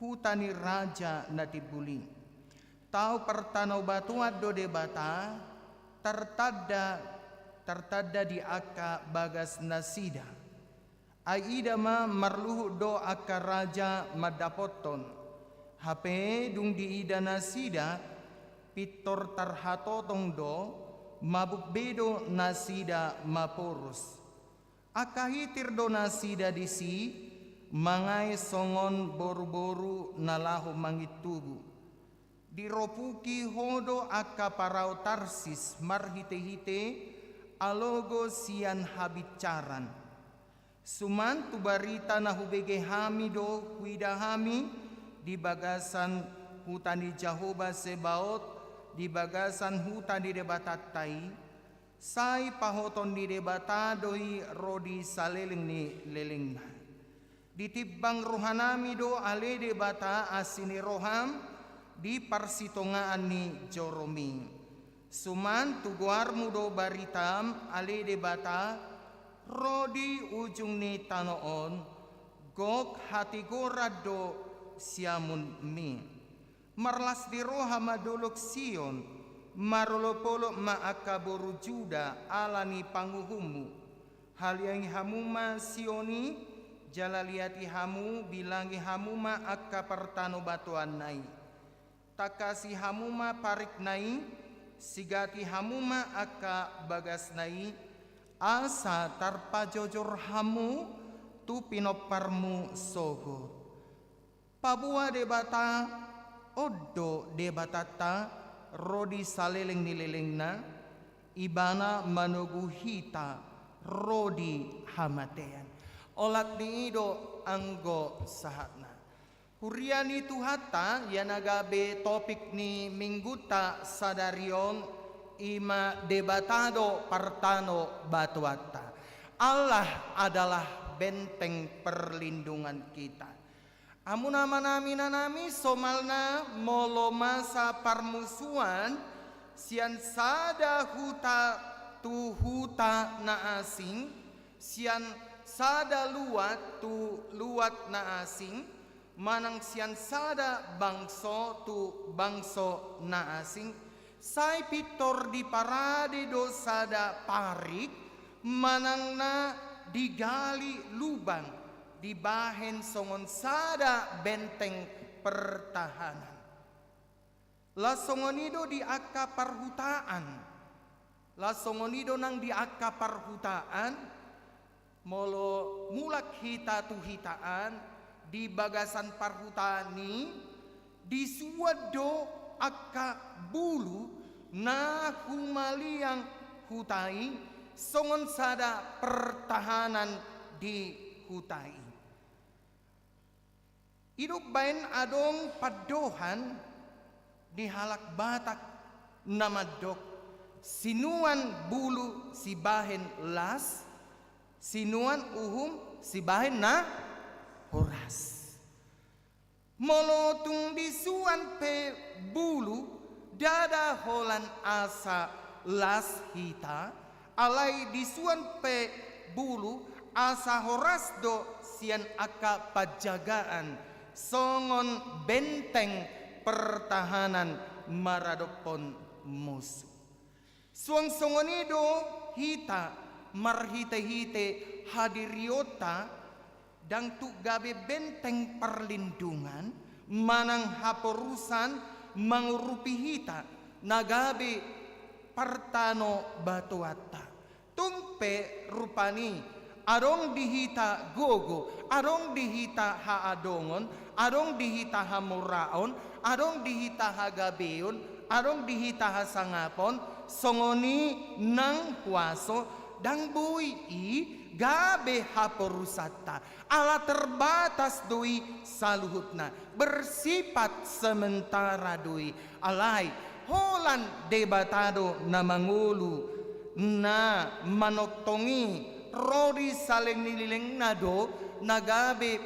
huta ni raja na timbul i. Tau partanobatoan do Debata, tartanda, tartanda di angka bagasnasida. Ai ida ma marluhut do angka raja mandapothon. Hape dung diida nasida, pintor tarhatotong do, mabuk be do nasida maporus. Angka hitir do nasida disi, mangae songon boru-boru na laho mangintubu. Diropuki ho do angka parau Tarsis marhite-hite alogo sian habincaran. Suman tu barita na hubege hami do huida hami di bagasan huta ni Jahowa Sebaot, di bagasan huta ni Debatanta i, sai pahoton ni Debata do i ro di saleleng ni lelengna. Ditimbang rohanami do ale Debata asi ni roham di parsitongaan ni joromi. Suman tu goarmu do baritam ale Debata ro di ujung ni tano on, gok hatigoran do siamunmi. Marlas ni roha ma dolok Sion, marolop-olop ma angka boru Juda ala ni panguhummu. Haliangi hamu ma Sion i, jala liati hamu, bilangi hamu ma angka partanobatoanna i. Tangkasi hamu ma parikna i, sigati hamu ma angka bagasna i, asa tarpajojor hamu tu pinomparmu sogot. Paboa Debata, on do Debatanta, ro di saleleng ni lelengna, Ibana manogu hita ro di hamatean. Olat ni i do anggo sahatna. Huria ni Tuhanta, ia na gabe topik ni minggunta sadari on, i ma Debata do partanobatoanta. Allah adalah benteng perlindungan kita. Hamu na manami nanami, somalna molo masa parmusuan sian sada huta tu huta na asing, sian sada luat tu luat na asing, manang sian sada bangso tu bangso na asing, sai pintor diparade do sada parik manang na digali lubang dibahen songon sada benteng pertahanan. Laos songon i do di angka parhutaan. Laos songon i do nang di angka parhutaan, molo mulak hita tu hitaan, di bagasan parhutaan i, disuan do angka bulu na humaliang huta i, songon sada pertahanan di huta i. I do umbaen adong pandohan ni halak Batak na mandok, sinuan bulu sibahen las, sinuan uhum sibahen na horas. Molo tung disuan pe bulu, ndada holan asa las hita, alai disuan pe bulu asa horas do sian angka panjagaan songon benteng pertahanan maradophon musu. Suang songon i do hita marhitehite hadirionta, ndang tuk gabe benteng parlindungan manang haporusan mangurupi hita na gabe partanobatoanta. Tung pe rupani adong di hita gogo, adong di hita haadongon, adong di hita hamoraon, adong di hita hagabeon, adong di hita hasangapon, songon i nang huaso, ndang boi i gabe haporusanta. Ala terbatas do i saluhutna, bersifat sementara do i. Alai holan Debata do na mangolu, na manongtongi, ro di saleleng ni lelengna do na gabe,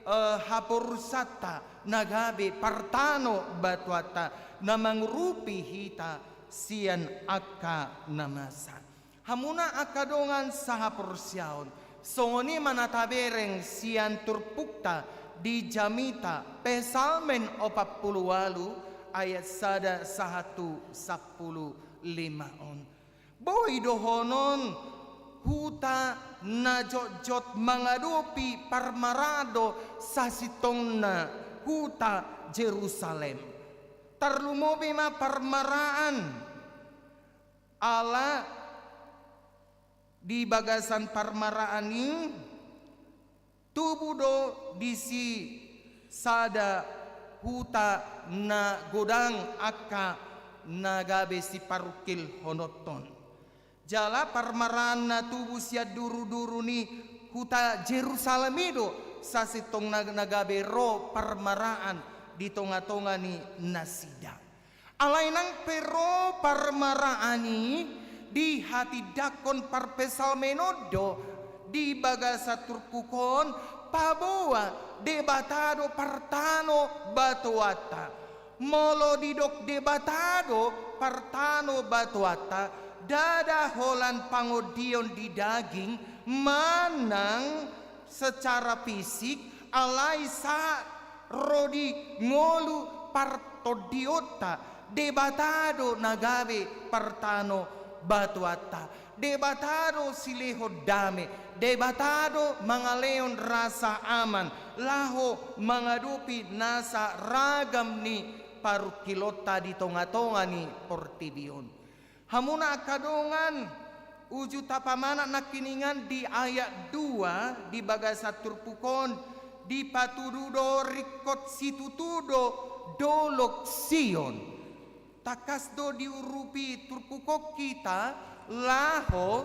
eh, haporusanta, na gabe partanobatoanta, na mangurupi hita sian angka na masa. Hamuna angka dongan sahaporseaon, songon i ma na tabereng sian turpukta di jamita, Psalmen opat pulu ualu ayat sada sahat tu sampulu lima on. Boi dohonon huta na jotjot mangadopi parmaraan do sasintongna huta Jerusalem. Tarlumobi ma parmaraan. Ala di bagasan parmaraan i tubu do disi sada huta na godang angka na gabe siparungkilhononhon. Jala parmaraan na tubu sian duruduru ni huta Jerusalem i do sasintongna na gabe ro parmaraan di tongatonga ni nasida. Alai nang pe ro parmaraan i, dihatindangkon parpsalmen on do di bagasan turpuk on, paboa Debata do partanobatoanta. Molo didok Debata do partanobatoanta, ndada holan pangondion di daging manang secara fisik, alai sahat ro di ngolu partondionta. Debata do na gabe partanobatoanta. Debata do silehon dame. Debata do mangalehon rasa aman laho mangadopi nasa ragam ni parungkilonta di tongatonga ni portibi on. Hamuna angka dongan, uju tapamanat nangkiningan di ayat dua di bagasan turpuk on, dipatudu do ringkot situtu do Dolok Sion. Tangkas do diurupi turpuk on hita laho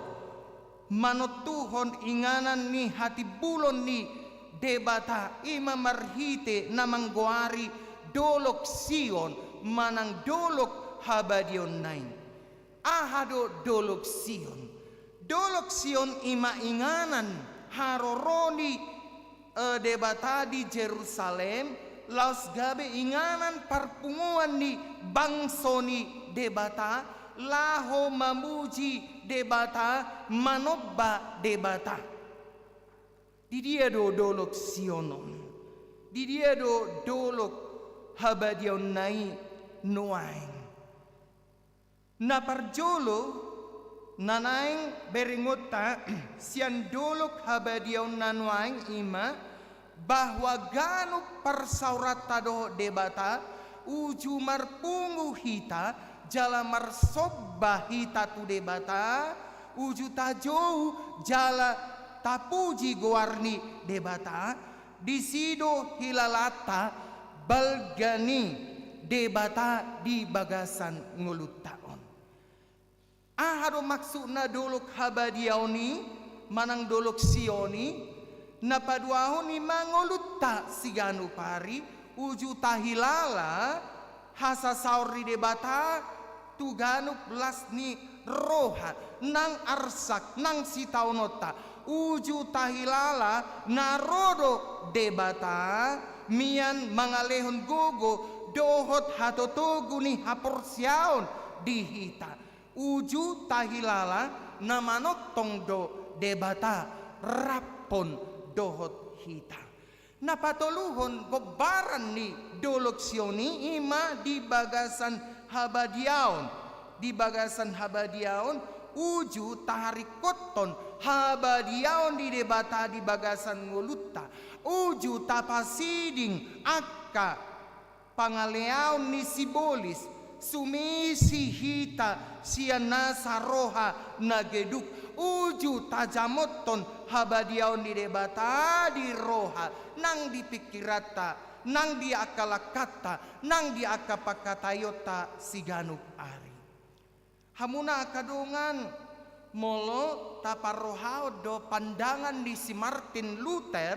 manontuhon inganan ni hatimbulon ni Debata, i ma marhite na manggoari Dolok Sion manang dolok habadiaonna i. Aha do Dolok Sion? Dolok Sion i ma inganan haroro ni, eh, Debata di Jerusalem, laos gabe inganan parpunguan ni bangso ni Debata, laho mamuji Debata, manomba Debata. Di dia do Dolok Sion on? Di dia do dolok habadiaonna i nuaeng? Na parjolo na naeng berengonta sian dolok habadiaonna nuaeng i ma, bahwa ganup parsaoranta dohot Debata, uju marpungu hita jala marsomba hita tu Debata, uju tajou jala tapuji goar ni Debata, disi do hilalanta balga ni Debata di bagasan ngolunta on. Aha do maksudna dolok habadiaon i manang Dolok Sion i? Na paduahon i ma ngolunta siganup ari, uju tahilala hasasaor ni Debata tu ganup las ni roha nang arsak nang sitaononta, uju tahilala na ro do Debata mian mangalehon gogo dohot hatotogu ni haporseaon di hita. Uju tahilala na manongtong do Debata raphon dohot hita. Na patoluhon gombaran ni Dolok Sion i, i ma di bagasan habadiaon. Di bagasan habadiaon, uju taharingkothon habadiaon ni Debata di bagasan ngolunta. Uju tapasiding angka pangaleaon ni sibolis, sumisi hita sian nasa roha na geduk, uju tajamothon habadiaon ni Debata di roha, nang di pingkiranta, nang di angka langkanta, nang di angka pangkataionta siganup ari. Hamuna angka dongan, molo taparrohahon do pandangan ni si Martin Luther,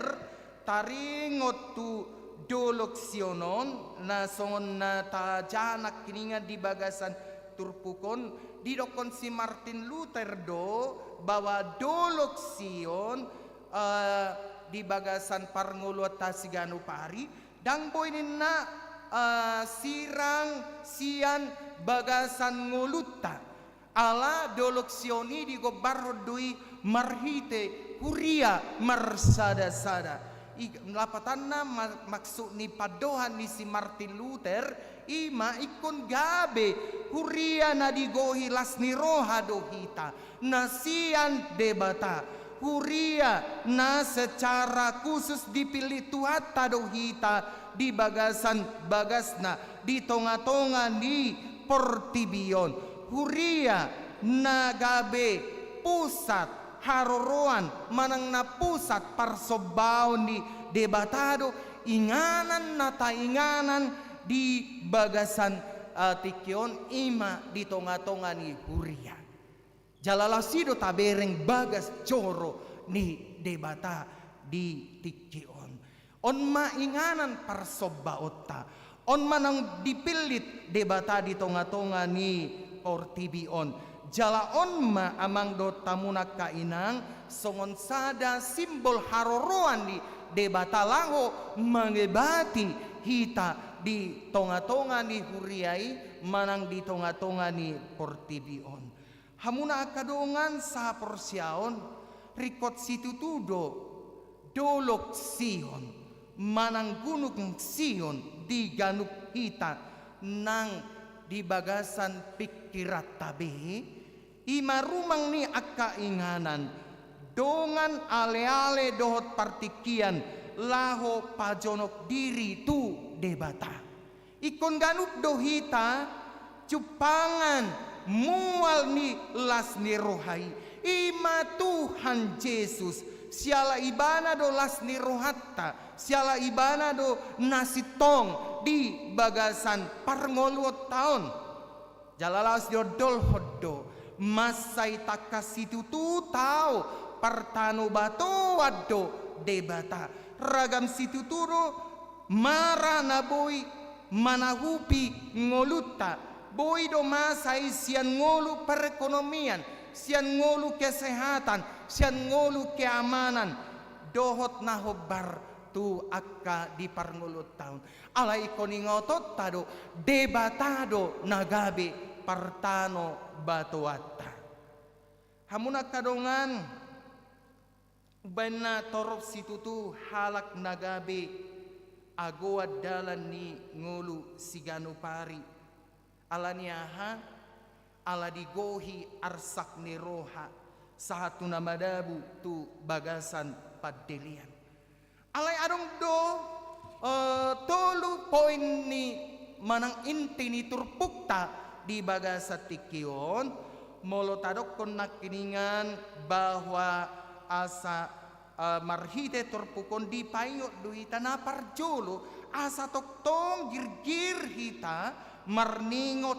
taringot tu dolok Sion on, na songon na tajaha nangkiningan di bagasan turpuk on, didokkon si Martin Luther do bahwa dolok Sion, eh, di bagasan parngoluanta siganup ari, ndang boi ninna, eh, sirang sian bagasan ngolunta. Ala dolok Sion i digombarhon do i marhite huria marsadasada. I, lapatanna ma-, maksud ni pandohan ni si Martin Luther, i ma ingkon gabe huria na digohi las ni roha do hita, na sian Debata. Huria na secara khusus dipillit Tuhanta do hita di bagasan bagasna, di tongatonga ni portibi on. Huria na gabe pusat haroroan manang na pusat parsombaon ni Debata do inganan na tainganan di bagasan, eh, tingki on, i ma di tongatonga ni huria. Jala laos i do tabereng bagas joro ni Debata di tingki on. On ma inganan parsombaonta. On ma naung dipillit Debata di tongatonga ni portibi on. Jala on ma, amang dohot hamuna angka inang, songon sada simbol haroroan ni Debata laho mangebati hita di tongatonga ni huria i manang di tongatonga ni portibi on. Hamuna angka dongan sahaporseaon, ringkot situtu do dolok Sion manang gunung Sion di ganup hita nang di bagasan pingkiranta be, i ma rumang ni angka inganan, dongan, aleale dohot partingkian laho pajonok diri tu Debata. Ingkon ganup do hita jumpangan mual ni las ni roha i. I ma Tuhan Jesus, siala Ibana do las ni rohanta, siala Ibana do na sintong di bagasan parngoluonta on. Jala laos diondolhon do, mansai tangkas situtu tao partanobatoan do Debata. Ragam situtu do mara na boi manahupi ngolunta. Boi do masa i sian ngolu perekonomian, sian ngolu kesehatan, sian ngolu keamanan, dohot na hombar tu angka di parngoluonta on. Alai ingkon ingotonta do, Debata do na gabe partanobatoanta. Hamuna angka dongan, umbahen na torop situtu halak na gabe agoan dalan ni ngolu siganup ari. Ala ni aha? Ala digohi arsak ni roha, sahat tu na madabu tu bagasan pandelean. Alai adong do, eh, tolu poin ni manang inti ni turpukta di bagasan tingki on, molo tadokkon nangkiningan bahwa asa, eh, marhite turpuk on dipaingot do hita na parjolo, asa tongtong girgir hita marningot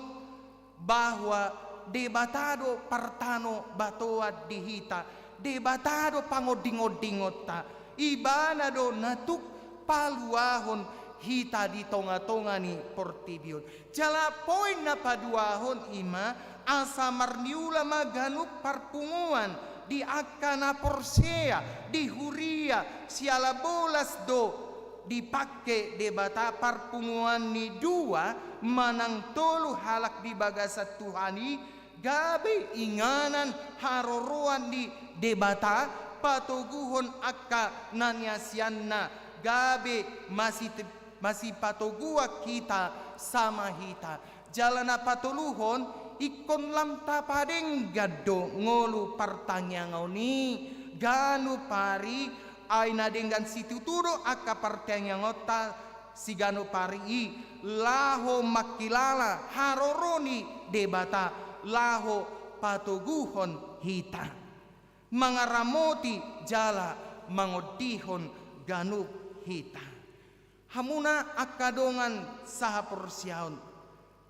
bahwa Debata do partanobatoan di hita, Debata do pangondingondingonta, Ibana do na tuk paluahon hita di tongatonga ni portibi on. Jala poin na paduahon i ma asa marniula ma ganup parpunguan di angka na porsea di huria, siala bolas do dipangke Debata parpunguan ni dua manang tolu halak di bagasan Tuhan i, gabe inganan haroroan ni Debata patoguhon angka na niasianna, gabe masiti-, Masipatoguan hita sama hita. Jala na patoluhon, ingkon lam tapadenggan do ngolu partangiangon i, ganup ari, ai na denggan situtu do angka partangiangonta siganup ari i, laho mangkilala haroro ni Debata, laho patoguhon hita, mangaramoti jala mangondihon ganup hita. Hamuna angka dongan sahaporseaon,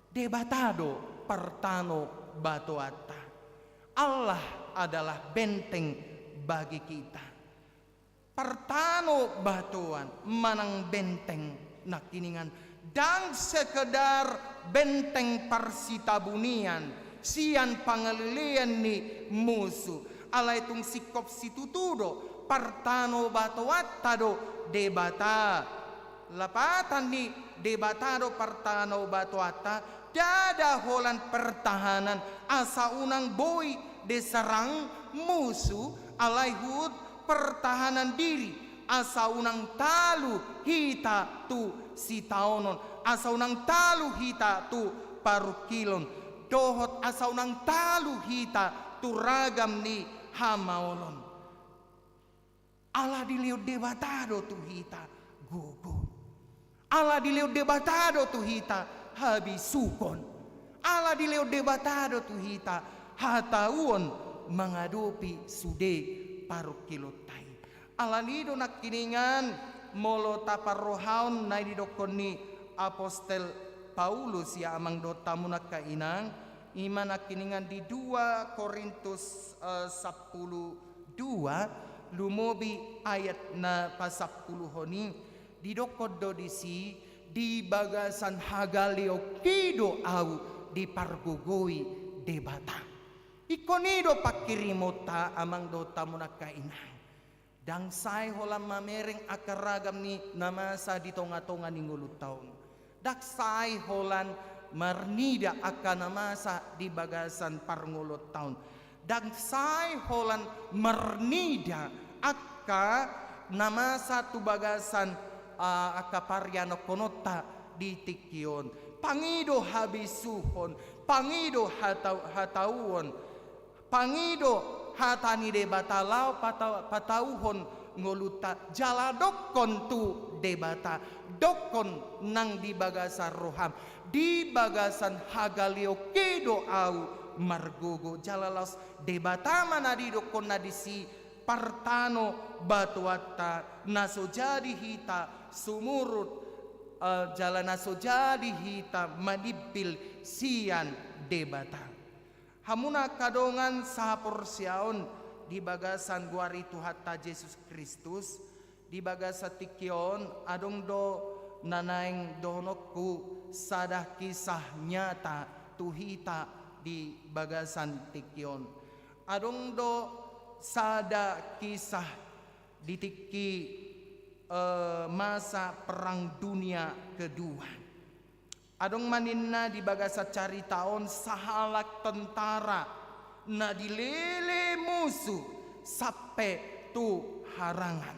Debata do partanobatoanta. Allah adalah benteng bagi kita. Partanobatoan manang benteng nangkiningan, ndang sekedar benteng parsitabunian sian pangalelean ni musu. Alai tung singkop situtu do, partanobatoanta do Debata. Lapatan ni Debata do partanobatoanta, ndada holan pertahanan asa unang boi diserang musu, alai huhut pertahanan diri, asa unang talu hita tu sitaonon, asa unang talu hita tu parungkilon, dohot asa unang talu hita tu ragam ni hamaolon. Ala dilehon Debata do tu hita gogo. Ala dilehon Debata do tu hita habisuhon. Ala dilehon Debata do tu hita hatauon mangadopi sude parungkilonta i. Alani do nangkiningan, molo taparrohahon na didokkon ni apostel Paulus, ia amang dohot hamu angka inang, i ma nangkiningan di dua Korintus, eh, sampulu dua, lumobi ayat na pasampuluhon i, didokkon do disi, di bagasan hagaleonki do ahu dipargogoi Debata. Ingkon i do pangkirimonta amang dohot hamu angka inang. Ndang sae holan mamereng angka ragam ni na masa di tonga-tonga ni ngolunta on. Ndang sae holan marnida angka na masa di bagasan parngoluonta on. Ndang sae holan marnida angka na masa tu bagasan, ah, angka parianonkononta di tingki on. Pangido habisuhon, pangido hatau-, hatauon. Pangido hata ni Debata laho pata-, patauhon ngolunta, jala dokkon tu Debata, dokkon nang di bagasan roham, di bagasan hagaleonki do ahu margogo, jala laos Debata ma na didokkonna disi partanobatoanta, na so jadi hita sumurut, eh, jala na so jadi hita manimbil sian Debata. Hamuna angka dongan sahaporseaon di bagasan goar ni Tuhanta Jesus Kristus, di bagasan tingki on adong do na naeng dohononku sada kisah nyata tu hita di bagasan tingki on. Adong do sada kisah di tingki, eh, masa Perang Dunia Kedua. Adong ma ninna di bagasan carita on sahalak tentara na dilele musu sampe tu harangan.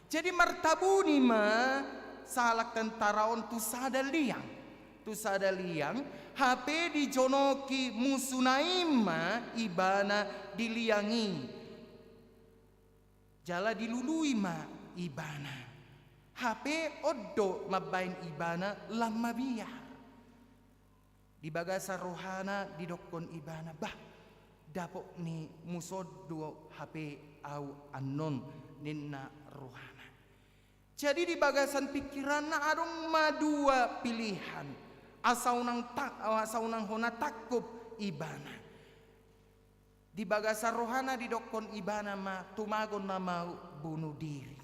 Jadi martabuni ma sahalak tentara on tu sada liang. Tu sada liang, hape dijonoki musuna i ma ibana di liang i. Jala dilului ma ibana. Hape on do mambaen ibana lam mabiar. Di bagasan rohana didokkon ibana, "Bah, dapot ni musu on do hape ahu annon," ninna rohana. Jadi di bagasan pingkiranna adong ma dua pilihan. Asa unang ta-, asa unang hona tangkup ibana. Di bagasan rohana didokkon ibana ma tumagon nama bunuh diri.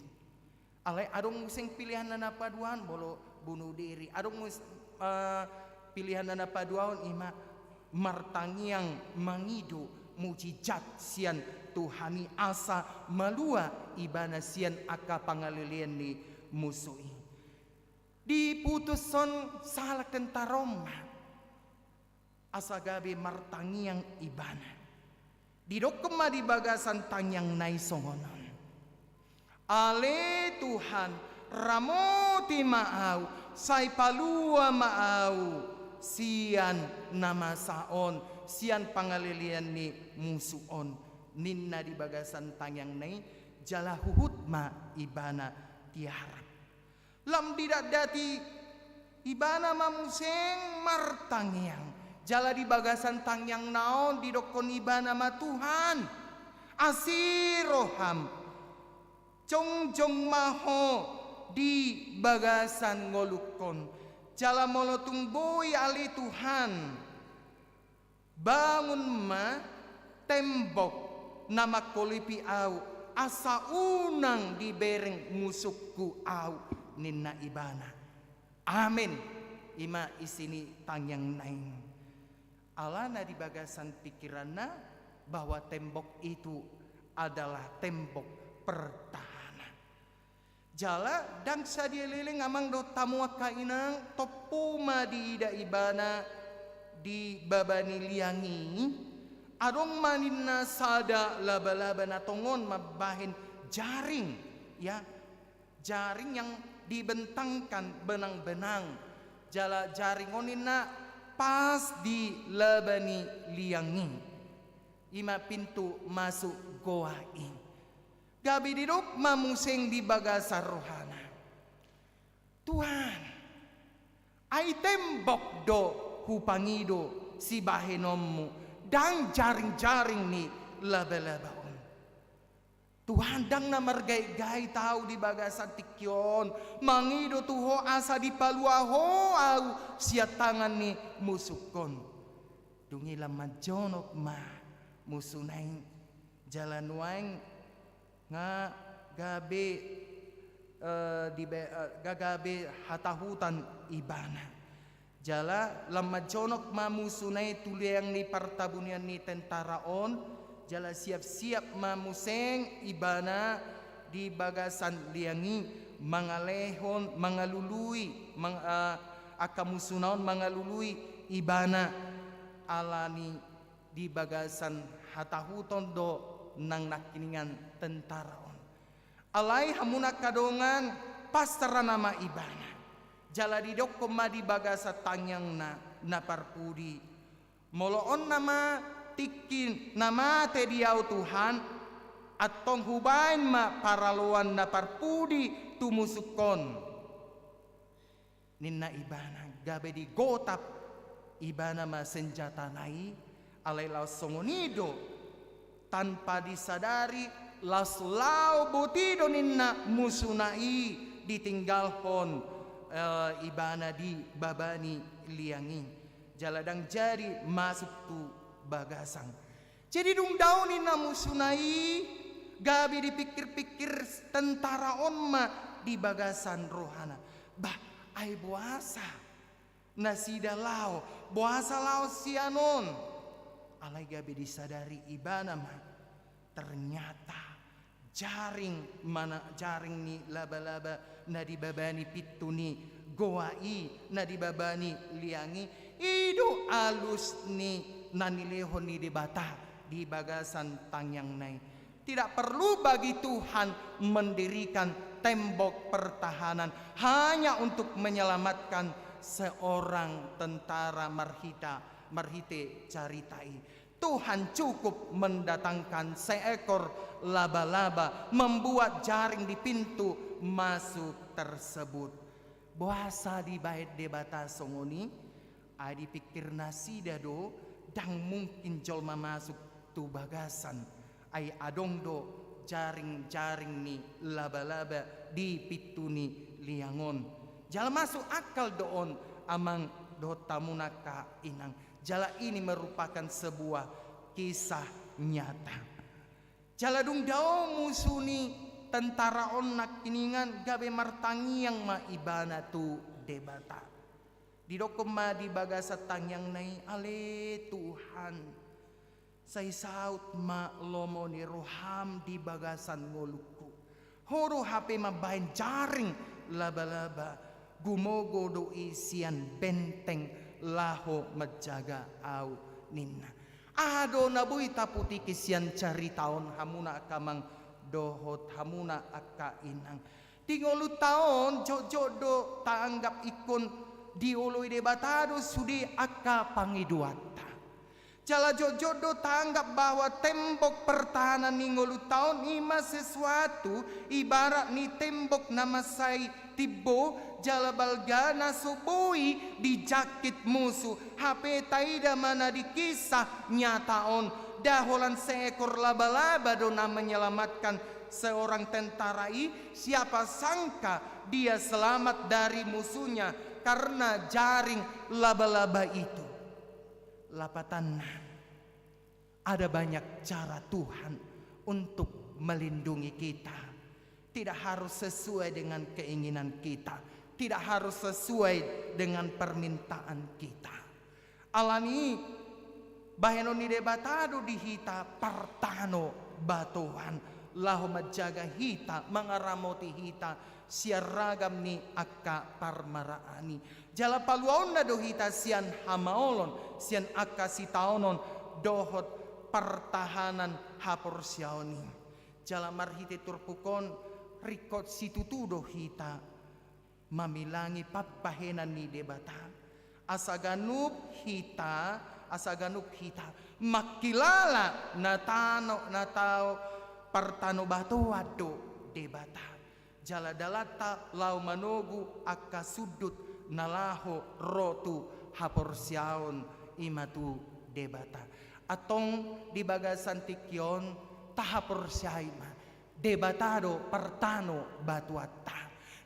Alai adong muse pilihanna na paduahon, molo bunuh diri. Adong mus-, eh, pilihanna na paduahon i ma martangiang mangido mujizat sian Tuhan i asa malua ibana sian angka pangalelean ni musu i. Diputushon sahalak tentara on ma asa gabe martangiang ibana. Didokkon ma di bagasan tangiangna i songon on, "Ale Tuhan, ramoti ma ahu, Sai palua ma ahu sian na masa on, sian pangalelean ni musu on, ninna di bagasan tangiangna i, jala huhut ma ibana tiarap. Lam didatdati ibana ma muse martangiang, jala di bagasan tangiangna on didokkon ibana ma, Tuhan, asi roham, jongjong ma ho di bagasan ngolungkon, jala molo tung boi ale Tuhan, bangun ma tembok na mangkolipi ahu, asa unang dibereng musungku ahu, ninna ibana. Amen. I ma isi ni tangiangna i. Alana di bagasan pikiranna bahwa tembok itu adalah tembok pertahanan. Jala ndang sadia leleng amang dohot hamu angka inang, tompu ma diida ibana di baba ni liang i, adong ma ninna sada labalaba na tongon mambahen jaring, ya, jaring yang dibentangkan benang-benang. Jala jaring on ninna pas di laba ni liang i, i ma pintu masuk goa i. Gabe didok ma muse di bagasan rohana, Tuhan, ai tembok do hupangido sibahenonmu, ndang jaring-jaring ni labalaba on. Tuhan, ndang na margait-gait ahu di bagasan tingki on mangido tu ho asa dipalua ho ahu sian tangan ni musungkon. Dung i lam manjonok ma musuna i, jala nuaeng nga gabe, eh, di be-, eh, nga gabe hatahutan ibana. Jala lam manjonok ma musuna i tu liang ni partabunian ni tentara on, jala siap-siap ma muse ibana di bagasan liang i mangalehon, mangalului, mang-, eh, angka musuna on mangalului ibana, alani di bagasan hatahuton do nang nangkiningan tentara on. Alai hamu na angka dongan, pansarana ma ibana. Jala didokkon ma di bagasan tangiangna na parpudi, molo on nama tingki na mate di ahu Tuhan, antong hubaen ma paraloan na parpudi tu musungkon, ninna ibana. Gabe digotap ibana ma senjatana i, alai laos songon i do, tanpa disadari, laos laho boti do ninna musuna i ditinggalhon, eh, ibana di baba ni liang i, jala ndang jadi masuk tu bagasan. Jadi dung dao ninna musuna i, gabe dipikir-pikir tentara on ma di bagasan rohana, bah, ai boasa nasida laho, boasa laho sian on? Alai gabe disadari ibana ma, ternyata jaring mana, jaring ni labalaba na di baba ni pintu ni goa i, na di baba ni liang i, i do alus ni na nilehon ni Debata di bagasan tangiangna i. Tidak perlu bagi Tuhan mendirikan tembok pertahanan hanya untuk menyelamatkan seorang tentara marhita, marhite carita i. Tuhan cukup mendatangkan seekor laba-laba, membuat jaring di pintu masuk tersebut. Boasa dibaen Debata songon i? Ai dipikir nasida do, ndang mungkin jolma masuk tu bagasan. Ai adong do jaring-jaring ni laba-laba di pintu ni liang on. Jala masuk akal do on, amang dohot hamu na angka inang. Jala ini merupakan sebuah kisah nyata. Jala dung dao musu ni tentara on nangkiningan, gabe martangiang ma ibana tu Debata. Didokkon ma di bagasan tangiangna i, ale Tuhan, sai saut ma lomo ni roham di bagasan ngolungku. Ho do hape mambaen jaring laba-laba, gumogo do i sian benteng laho manjaga ahu, ninna. Aha do na boi taputiki sian carita on, hamu na angka amang dohot hamu na angka inang? Di ngolunta on jotjot do taanggap ingkon dioloi Debata do sude angka pangidoanta. Jala jotjot do taanggap bahwa tembok pertahanan ni ngolunta on i ma sesuatu ibarat ni tembok na mansai timbo jala balga na so boi dijangkit musu. Hape taida ma na di kisah nyata on, nda holan seekor laba-laba do na menyelamatkan seorang tentara i, siapa sangka dia selamat dari musuhnya karena jaring laba-laba itu. Lapatanna, ada banyak cara Tuhan untuk melindungi kita. Tidak harus sesuai dengan keinginan kita, tidak harus sesuai dengan permintaan kita. Alani i, bahenon ni Debata do di hita partanobatoan, laho manjaga hita, mangaramoti hita sian ragam ni angka parmaraan i. Jala paluaonna do hita sian hamaolon, sian angka sitaonon dohot partahanan haporseaon i. Jala marhite turpuk on, ringkot situtu do hita mamilangi pambahenan ni Debata. Asa ganup hita, asa ganup hita mangkilala na tano, na tano partanobatoan do Debata. Jala dalanta laho manogu angka sundut na laho ro tu haporseaon, i ma tu Debata. Antong di bagasan tingki on, tahaporseai ma, Debata do partanobatoanta.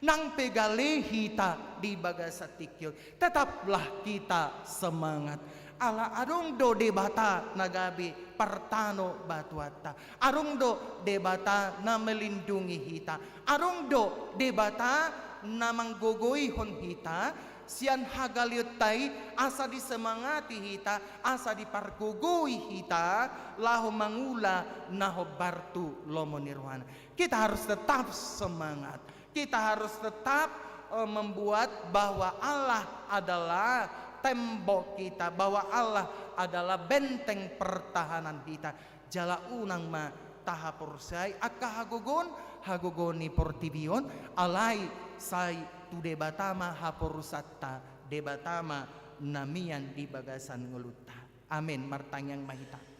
Nang pe gale hita di bagasan tingki on, tetaplah kita semangat. Ala adong do Debata na gabe partanobatoanta. Adong do Debata na melindungi hita. Adong do Debata na manggogoihon hita sian hagaleonta i, asa disemangati hita, asa dipargogoi hita laho mangula na hombar tu lomo ni rohana. Kita harus tetap semangat. Kita harus tetap, eh, membuat bahwa Allah adalah tembok kita, bahwa Allah adalah benteng pertahanan kita. Jala unang ma tahaporseai angka hagogoon, hagogoon ni portibi on, alai sai tu Debata ma haporusanta, Debata ma na mian di bagasan ngolunta. Amen. Martangiang ma hita.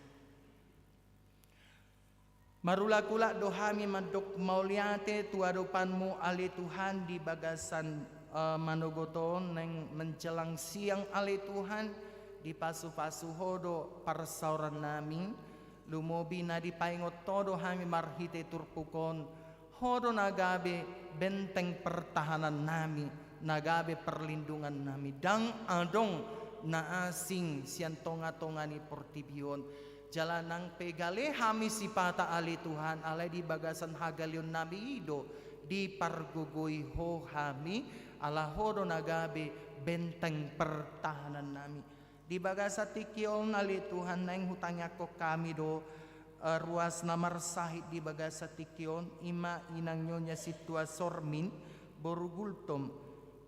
Marulak-ulak do hami mandok mauliate tu adopanMu, ale Tuhan, di bagasan, eh, manogot on naeng menjelang siang, ale Tuhan, dipasu-pasu Ho do parsaorannami, lumobi na dipaingot Ho do hami marhite turpuk on. Ho do na gabe benteng pertahanannami, na gabe perlindungannami. Ndang adong na asing sian tonga-tonga ni portibi on. Jala nang pe gale hami sipata, ale Tuhan, alai di bagasan hagaleonnami i do dipargogoi Ho hami, ala Ho do na gabe benteng pertahanannami. Di bagasan tingki on, ale Tuhan, naeng hutangiangkon hami do, eh, ruas na marsahit di bagasan tingki on, i ma inang Nyonya Sintua Sormin, boru Gultom,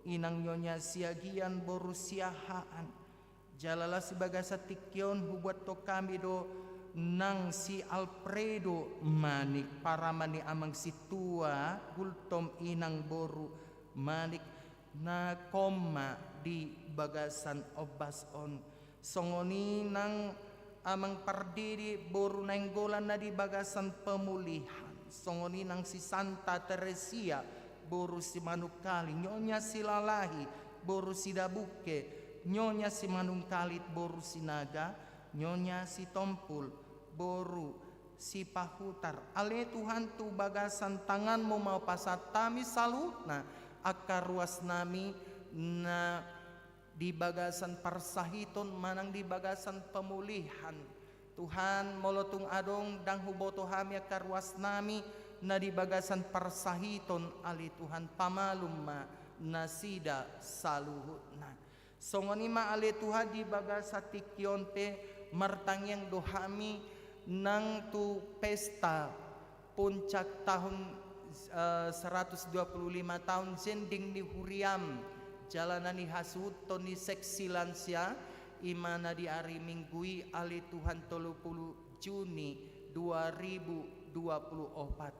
inang Nyonya Siagian, boru Siahaan. Jala laos di bagasan tingki on hubuathon hami do nang si Alfredo Manik, parumaen ni amang sintua Gultom, inang boru Manik, na koma di bagasan ombas on. Songon i nang amang Pardede boru Nainggolan na di bagasan pemulihan. Songon i nang si Santa Teresia boru Simanungkalit, Nyonya Silalahi boru Sidabungke, Nyonya Simanungkalit boru Sinaga, Nyonya Sitompul boru Sipahutar. Ale Tuhan, tu bagasan tanganMu ma hupasahat hami saluhutna angka ruasnami na di bagasan parsahiton manang di bagasan pemulihan. Tuhan, molo tung adong ndang huboto hami angka ruasnami na di bagasan parsahiton, ale Tuhan, pamalum ma nasida saluhutna. Songon i ma, ale Tuhan, di bagasan tingki on pe martangiang do hami nang tu pesta puncak tahun, eh, seratus dua puluh lima tahun zending ni huriaM, jala na nihasuhuthon ni seksi lansia, i ma na di ari Minggu i, ale Tuhan, tolu pulu Juni dua ribu dua pulu opat.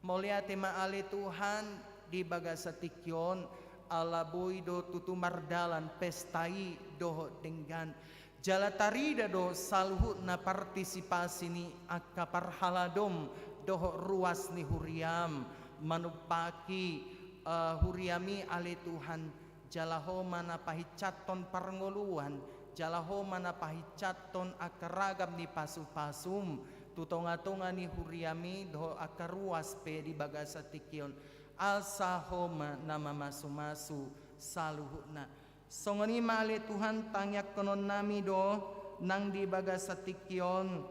Mauliate ma, ale Tuhan, di bagasan tingki on, ala boi do tutu mardalan pesta i dohot denggan. Jala tarida do saluhutna partisipasi ni angka parhaladom dohot ruas ni huriam manumpaki, eh, huriam i ale Tuhan, jala Ho ma na pahinsathon parngoluan, jala Ho ma na pahinsathon angka ragam ni pasupasum tu tongatonga ni huriam i dohot angka ruas pe di bagasan tingki on. Asa Ho ma na mamasumasu saluhutna. Songon i ma ale Tuhan, tangiangkononnami do nang di bagasan tingki on,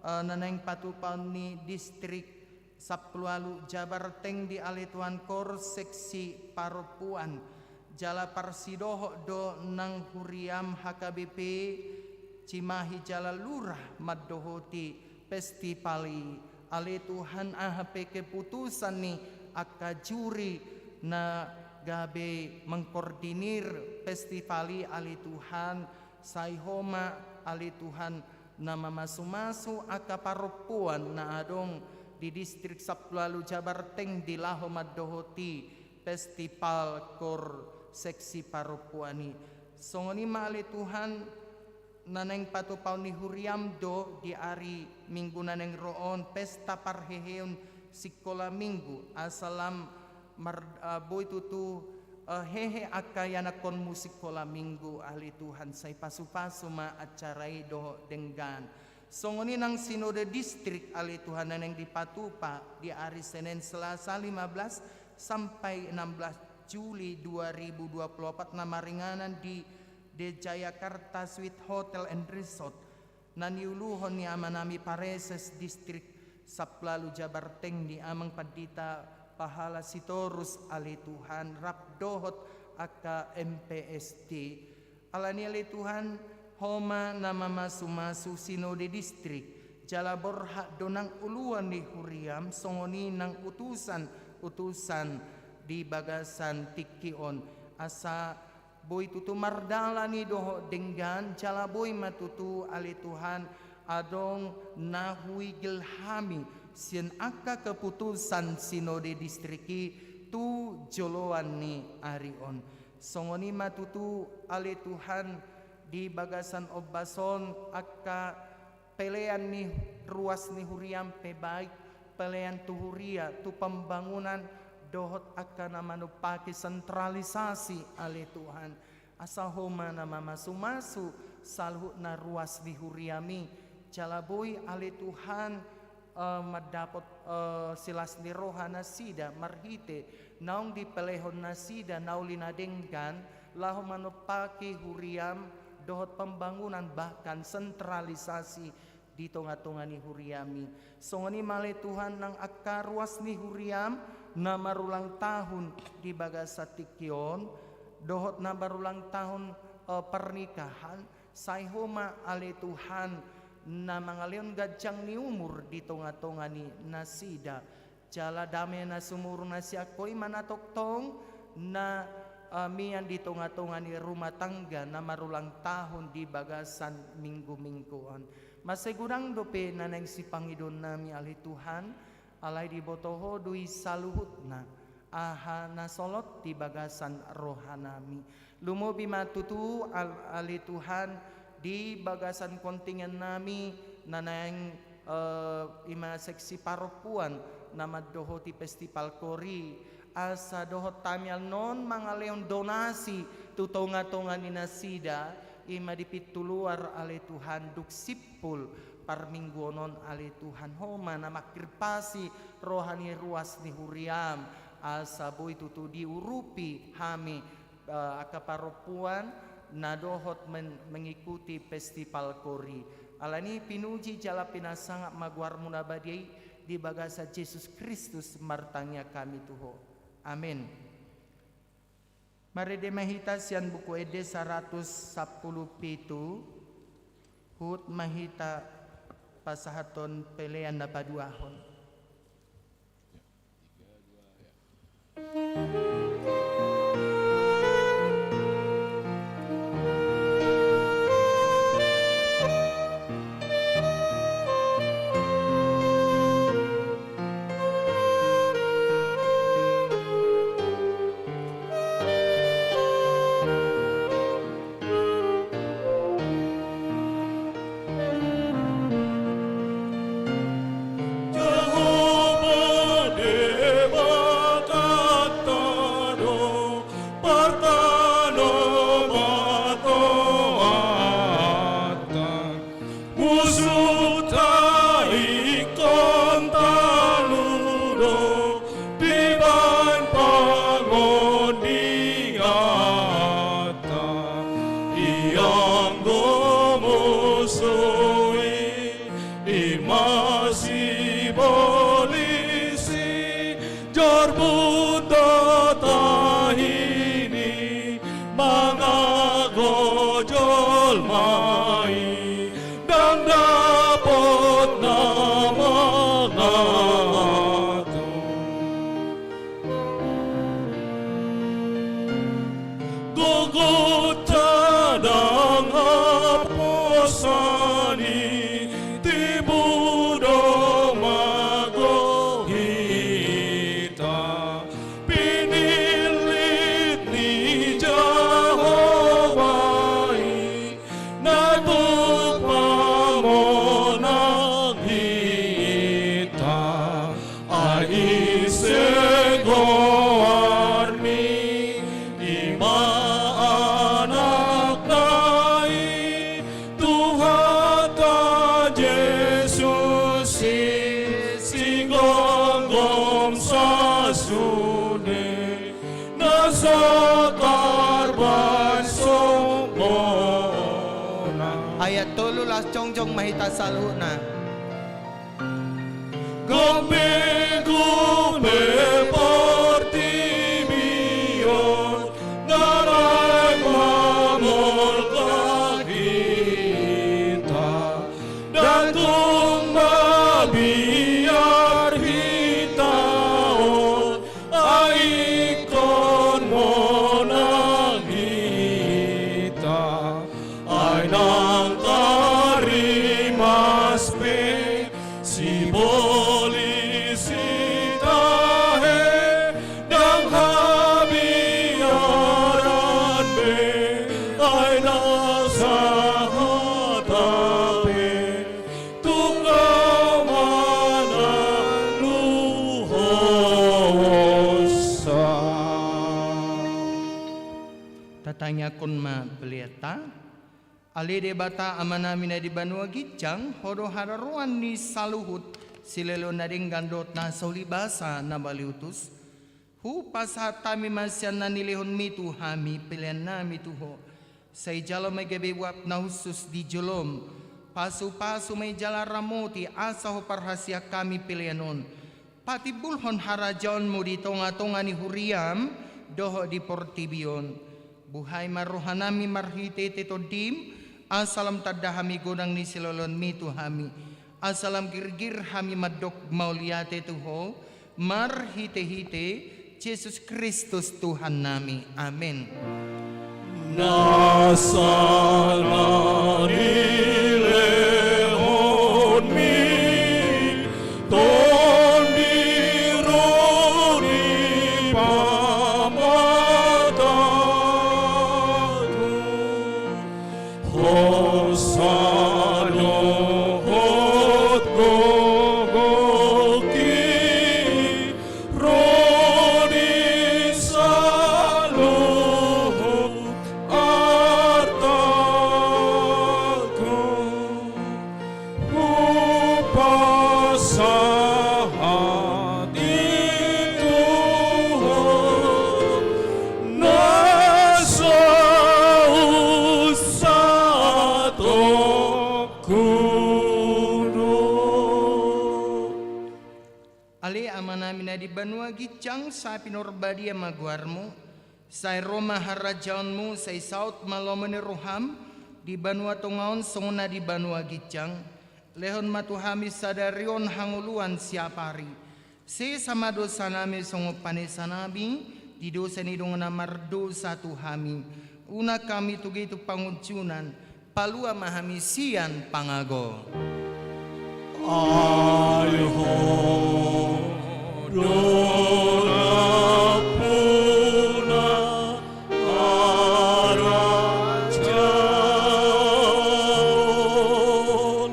eh, na naeng patupaon ni distrik sampulu ualu Jabarteng di ale Tuhan KOR seksi parompuan. Jala parsidohot do nang huriam H K B P Cimahi jala lurah mandohoti festival i. Ale Tuhan, aha pe keputusan ni angka juri na gabe mengkoordinir festival i ale Tuhan, sai Ho ma ale Tuhan na mamasumasu angka parompuan na adong di distrik sampulu ualu Jabarteng di laho mandohoti festival KOR seksi parompuan i. Songon i ma ale Tuhan, na naeng patupaon ni huriam do di ari Minggu na naeng ro on pesta parheheon sikola Minggu, asa lam mar-, eh, boi tutu, eh, hehe angka ianakkonmu sikola Minggu ale Tuhan, sai pasupasu ma acara i dohot denggan. Songon i nang sinode distrik ale Tuhan na naeng dipatupa di ari Senen, Selasa lima belas sampai enam belas Juli dua ribu dua puluh empat na maringanan di The Jayakarta Sweet Hotel and Resort, na niuluhon ni amanami pareses distrik sampulu ualu Jabarteng ni Amang Pandita Pahala Sitorus ale Tuhan rap dohot angka M P S T. Alani ale Tuhan, Ho ma na mamasumasu sinode distrik, jala borhat do nang uluan ni huriam songon i nang utusan-utusan di bagasan tingki on, asa boi tutu mardalan i dohot denggan, jala boi ma tutu ale Tuhan adong na huigil hami sian angka keputusan sinode distrik i tu joloan ni ari on. Songon i ma tutu ale Tuhan, di bagasan ombas on angka pelean ni ruas ni huriam pe, baik pelean tu huria, tu pembangunan, dohot angka na manumpaki sentralisasi ale Tuhan. Asa Ho ma na mamasumasu saluhutna ruas ni huriam i, jala boi ale Tuhan, eh, mandapot, eh, silas ni roha nasida marhite naung dipelehon nasida na uli na denggan laho manumpaki huriam dohot pembangunan bahkan sentralisasi di tongatonga ni huriam i. Songon i ma ale Tuhan nang angka ruas ni huriam na marulang tahun di bagasan tingki on, dohot na marulang tahun, eh, pernikahan, sai Ho ma ale Tuhan na mangalehon ganjang ni umur di tongatonga ni nasida. Jala dame na sumurung na sian Ho i ma na tongtong na, eh, mian di tongatonga ni rumah tangga na marulang tahun di bagasan minggu-minggu on. Mansai godang dope na naeng sipangidoonnami ale Tuhan, alai diboto Ho do i saluhutna aha na solot di bagasan rohanami. Lumobi ma tutu al-, ale Tuhan, di bagasan kontingennami na naeng, eh, i ma seksi parompuan na mandohoti festival KOR i, asa dohot hami annon mangalehon donasi tu tongatonga ni nasida, i ma di pintu luar ale Tuhan, dung simpul parmingguon on ale Tuhan, Ho ma na manghirpasi roha ni ruas ni huriam, asa boi tutu diurupi hami, eh, angka parompuan na dohot men-, mengikuti festival KOR i. Alani i pinuji jala pinasangap ma goarmu na badia i, di bagasan Jesus Kristus martangiang hami tu Ho. Amen. Marende ma hita sian Buku Ende saratus sampulu pitu, huhut ma hita pasahathon pelean na paduahon. jolma i, ndang dapot na mangatur. Gogonta ndang haposan i, tibu do mago hita. Pinillit ni Jahowa i, na tuk pamonang hita. Ai ise goarmi, i ma Anakna i, Tuhanta Jesus i, sigomgom sasune, na so tarbaen sombongna. Ayat tolu, las jongjong ma hita saluhutna. Gombegombena portibi on, na naeng mamolgak hita, ndang tung mabiar hita on, ai ingkon monang hita. Ai ndang tarimas be sibolis i tahe, ndang habiaran be, ai ndang sahata pe, tung do manaluhonsa. Tatangiangkon ma peleanta. Ale Debata Amanami na di banua ginjang, Ho do haroroan ni saluhut silehon na denggan dohot na so ulibasa na mauliutus. Hupasahat hami ma sian na nilehonMi tu hami peleannami tu Ho. Sai jalo ma i gabe uap na hushus di jolom. Pasupasu ma i jala ramoti asa Ho parhasian hami pelean on. Patimbulhon harajaonMu di tongatonga ni huriaM dohot di portibi on. Buhai ma rohanami marhitehite TondiM, asa lam tanda hami godang ni silehonMi tu hami, asa lam girgir hami mandok mauliate tu Ho, marhitehite Jesus Kristus Tuhannami. Amen. Nasa na nilehonMi Tondi ro di pamatangku, hosa dohot gogongki ro di saluhut artangku. Hupasahat i tu Ho, na so unsatonku do. Ale Amanami na di banua ginjang, sai pinarbadia ma goarMu. Sai ro ma harajaonMu, sai saut ma lomo ni rohaM di banua tonga on songon na di banua ginjang. Lehon ma tu hami sadari on hangoluan siapari. Sesa ma dosanami songon panesanami di dosa ni dongan na mardosa tu hami. Unang hami tugi tu pangunjunan, palua ma hami sian pangago. Ai Ho do nampuna harajaon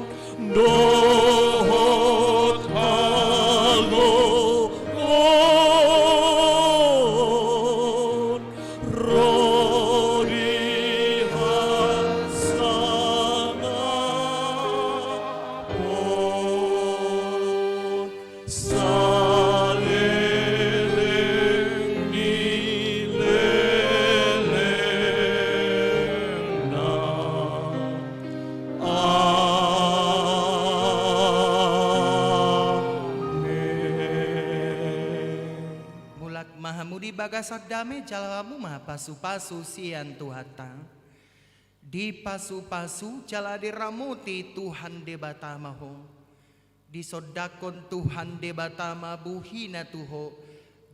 dohot hangoluan ro di hasangapon saleleng ni lelengna. Amen. Mulak ma hamu di bagasan dame, jalo hamu ma pasupasu sian Tuhanta. Dipasupasu jala diramoti Tuhan Debata ma ho. Disondangkon Tuhan Debata ma bohina tu ho,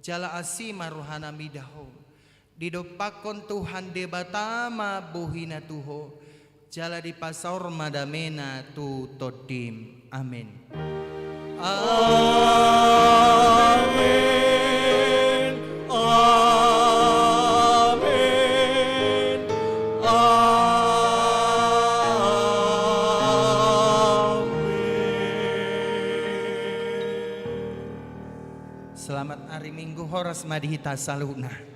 jala asi ma rohana mida ho. Didompakkon Tuhan Debata ma bohina tu ho, jala dipasaor ma damena tu tondim. Amen. Amen. Amen. Amen. Selamat ari Minggu, horas ma di hita saluhutna.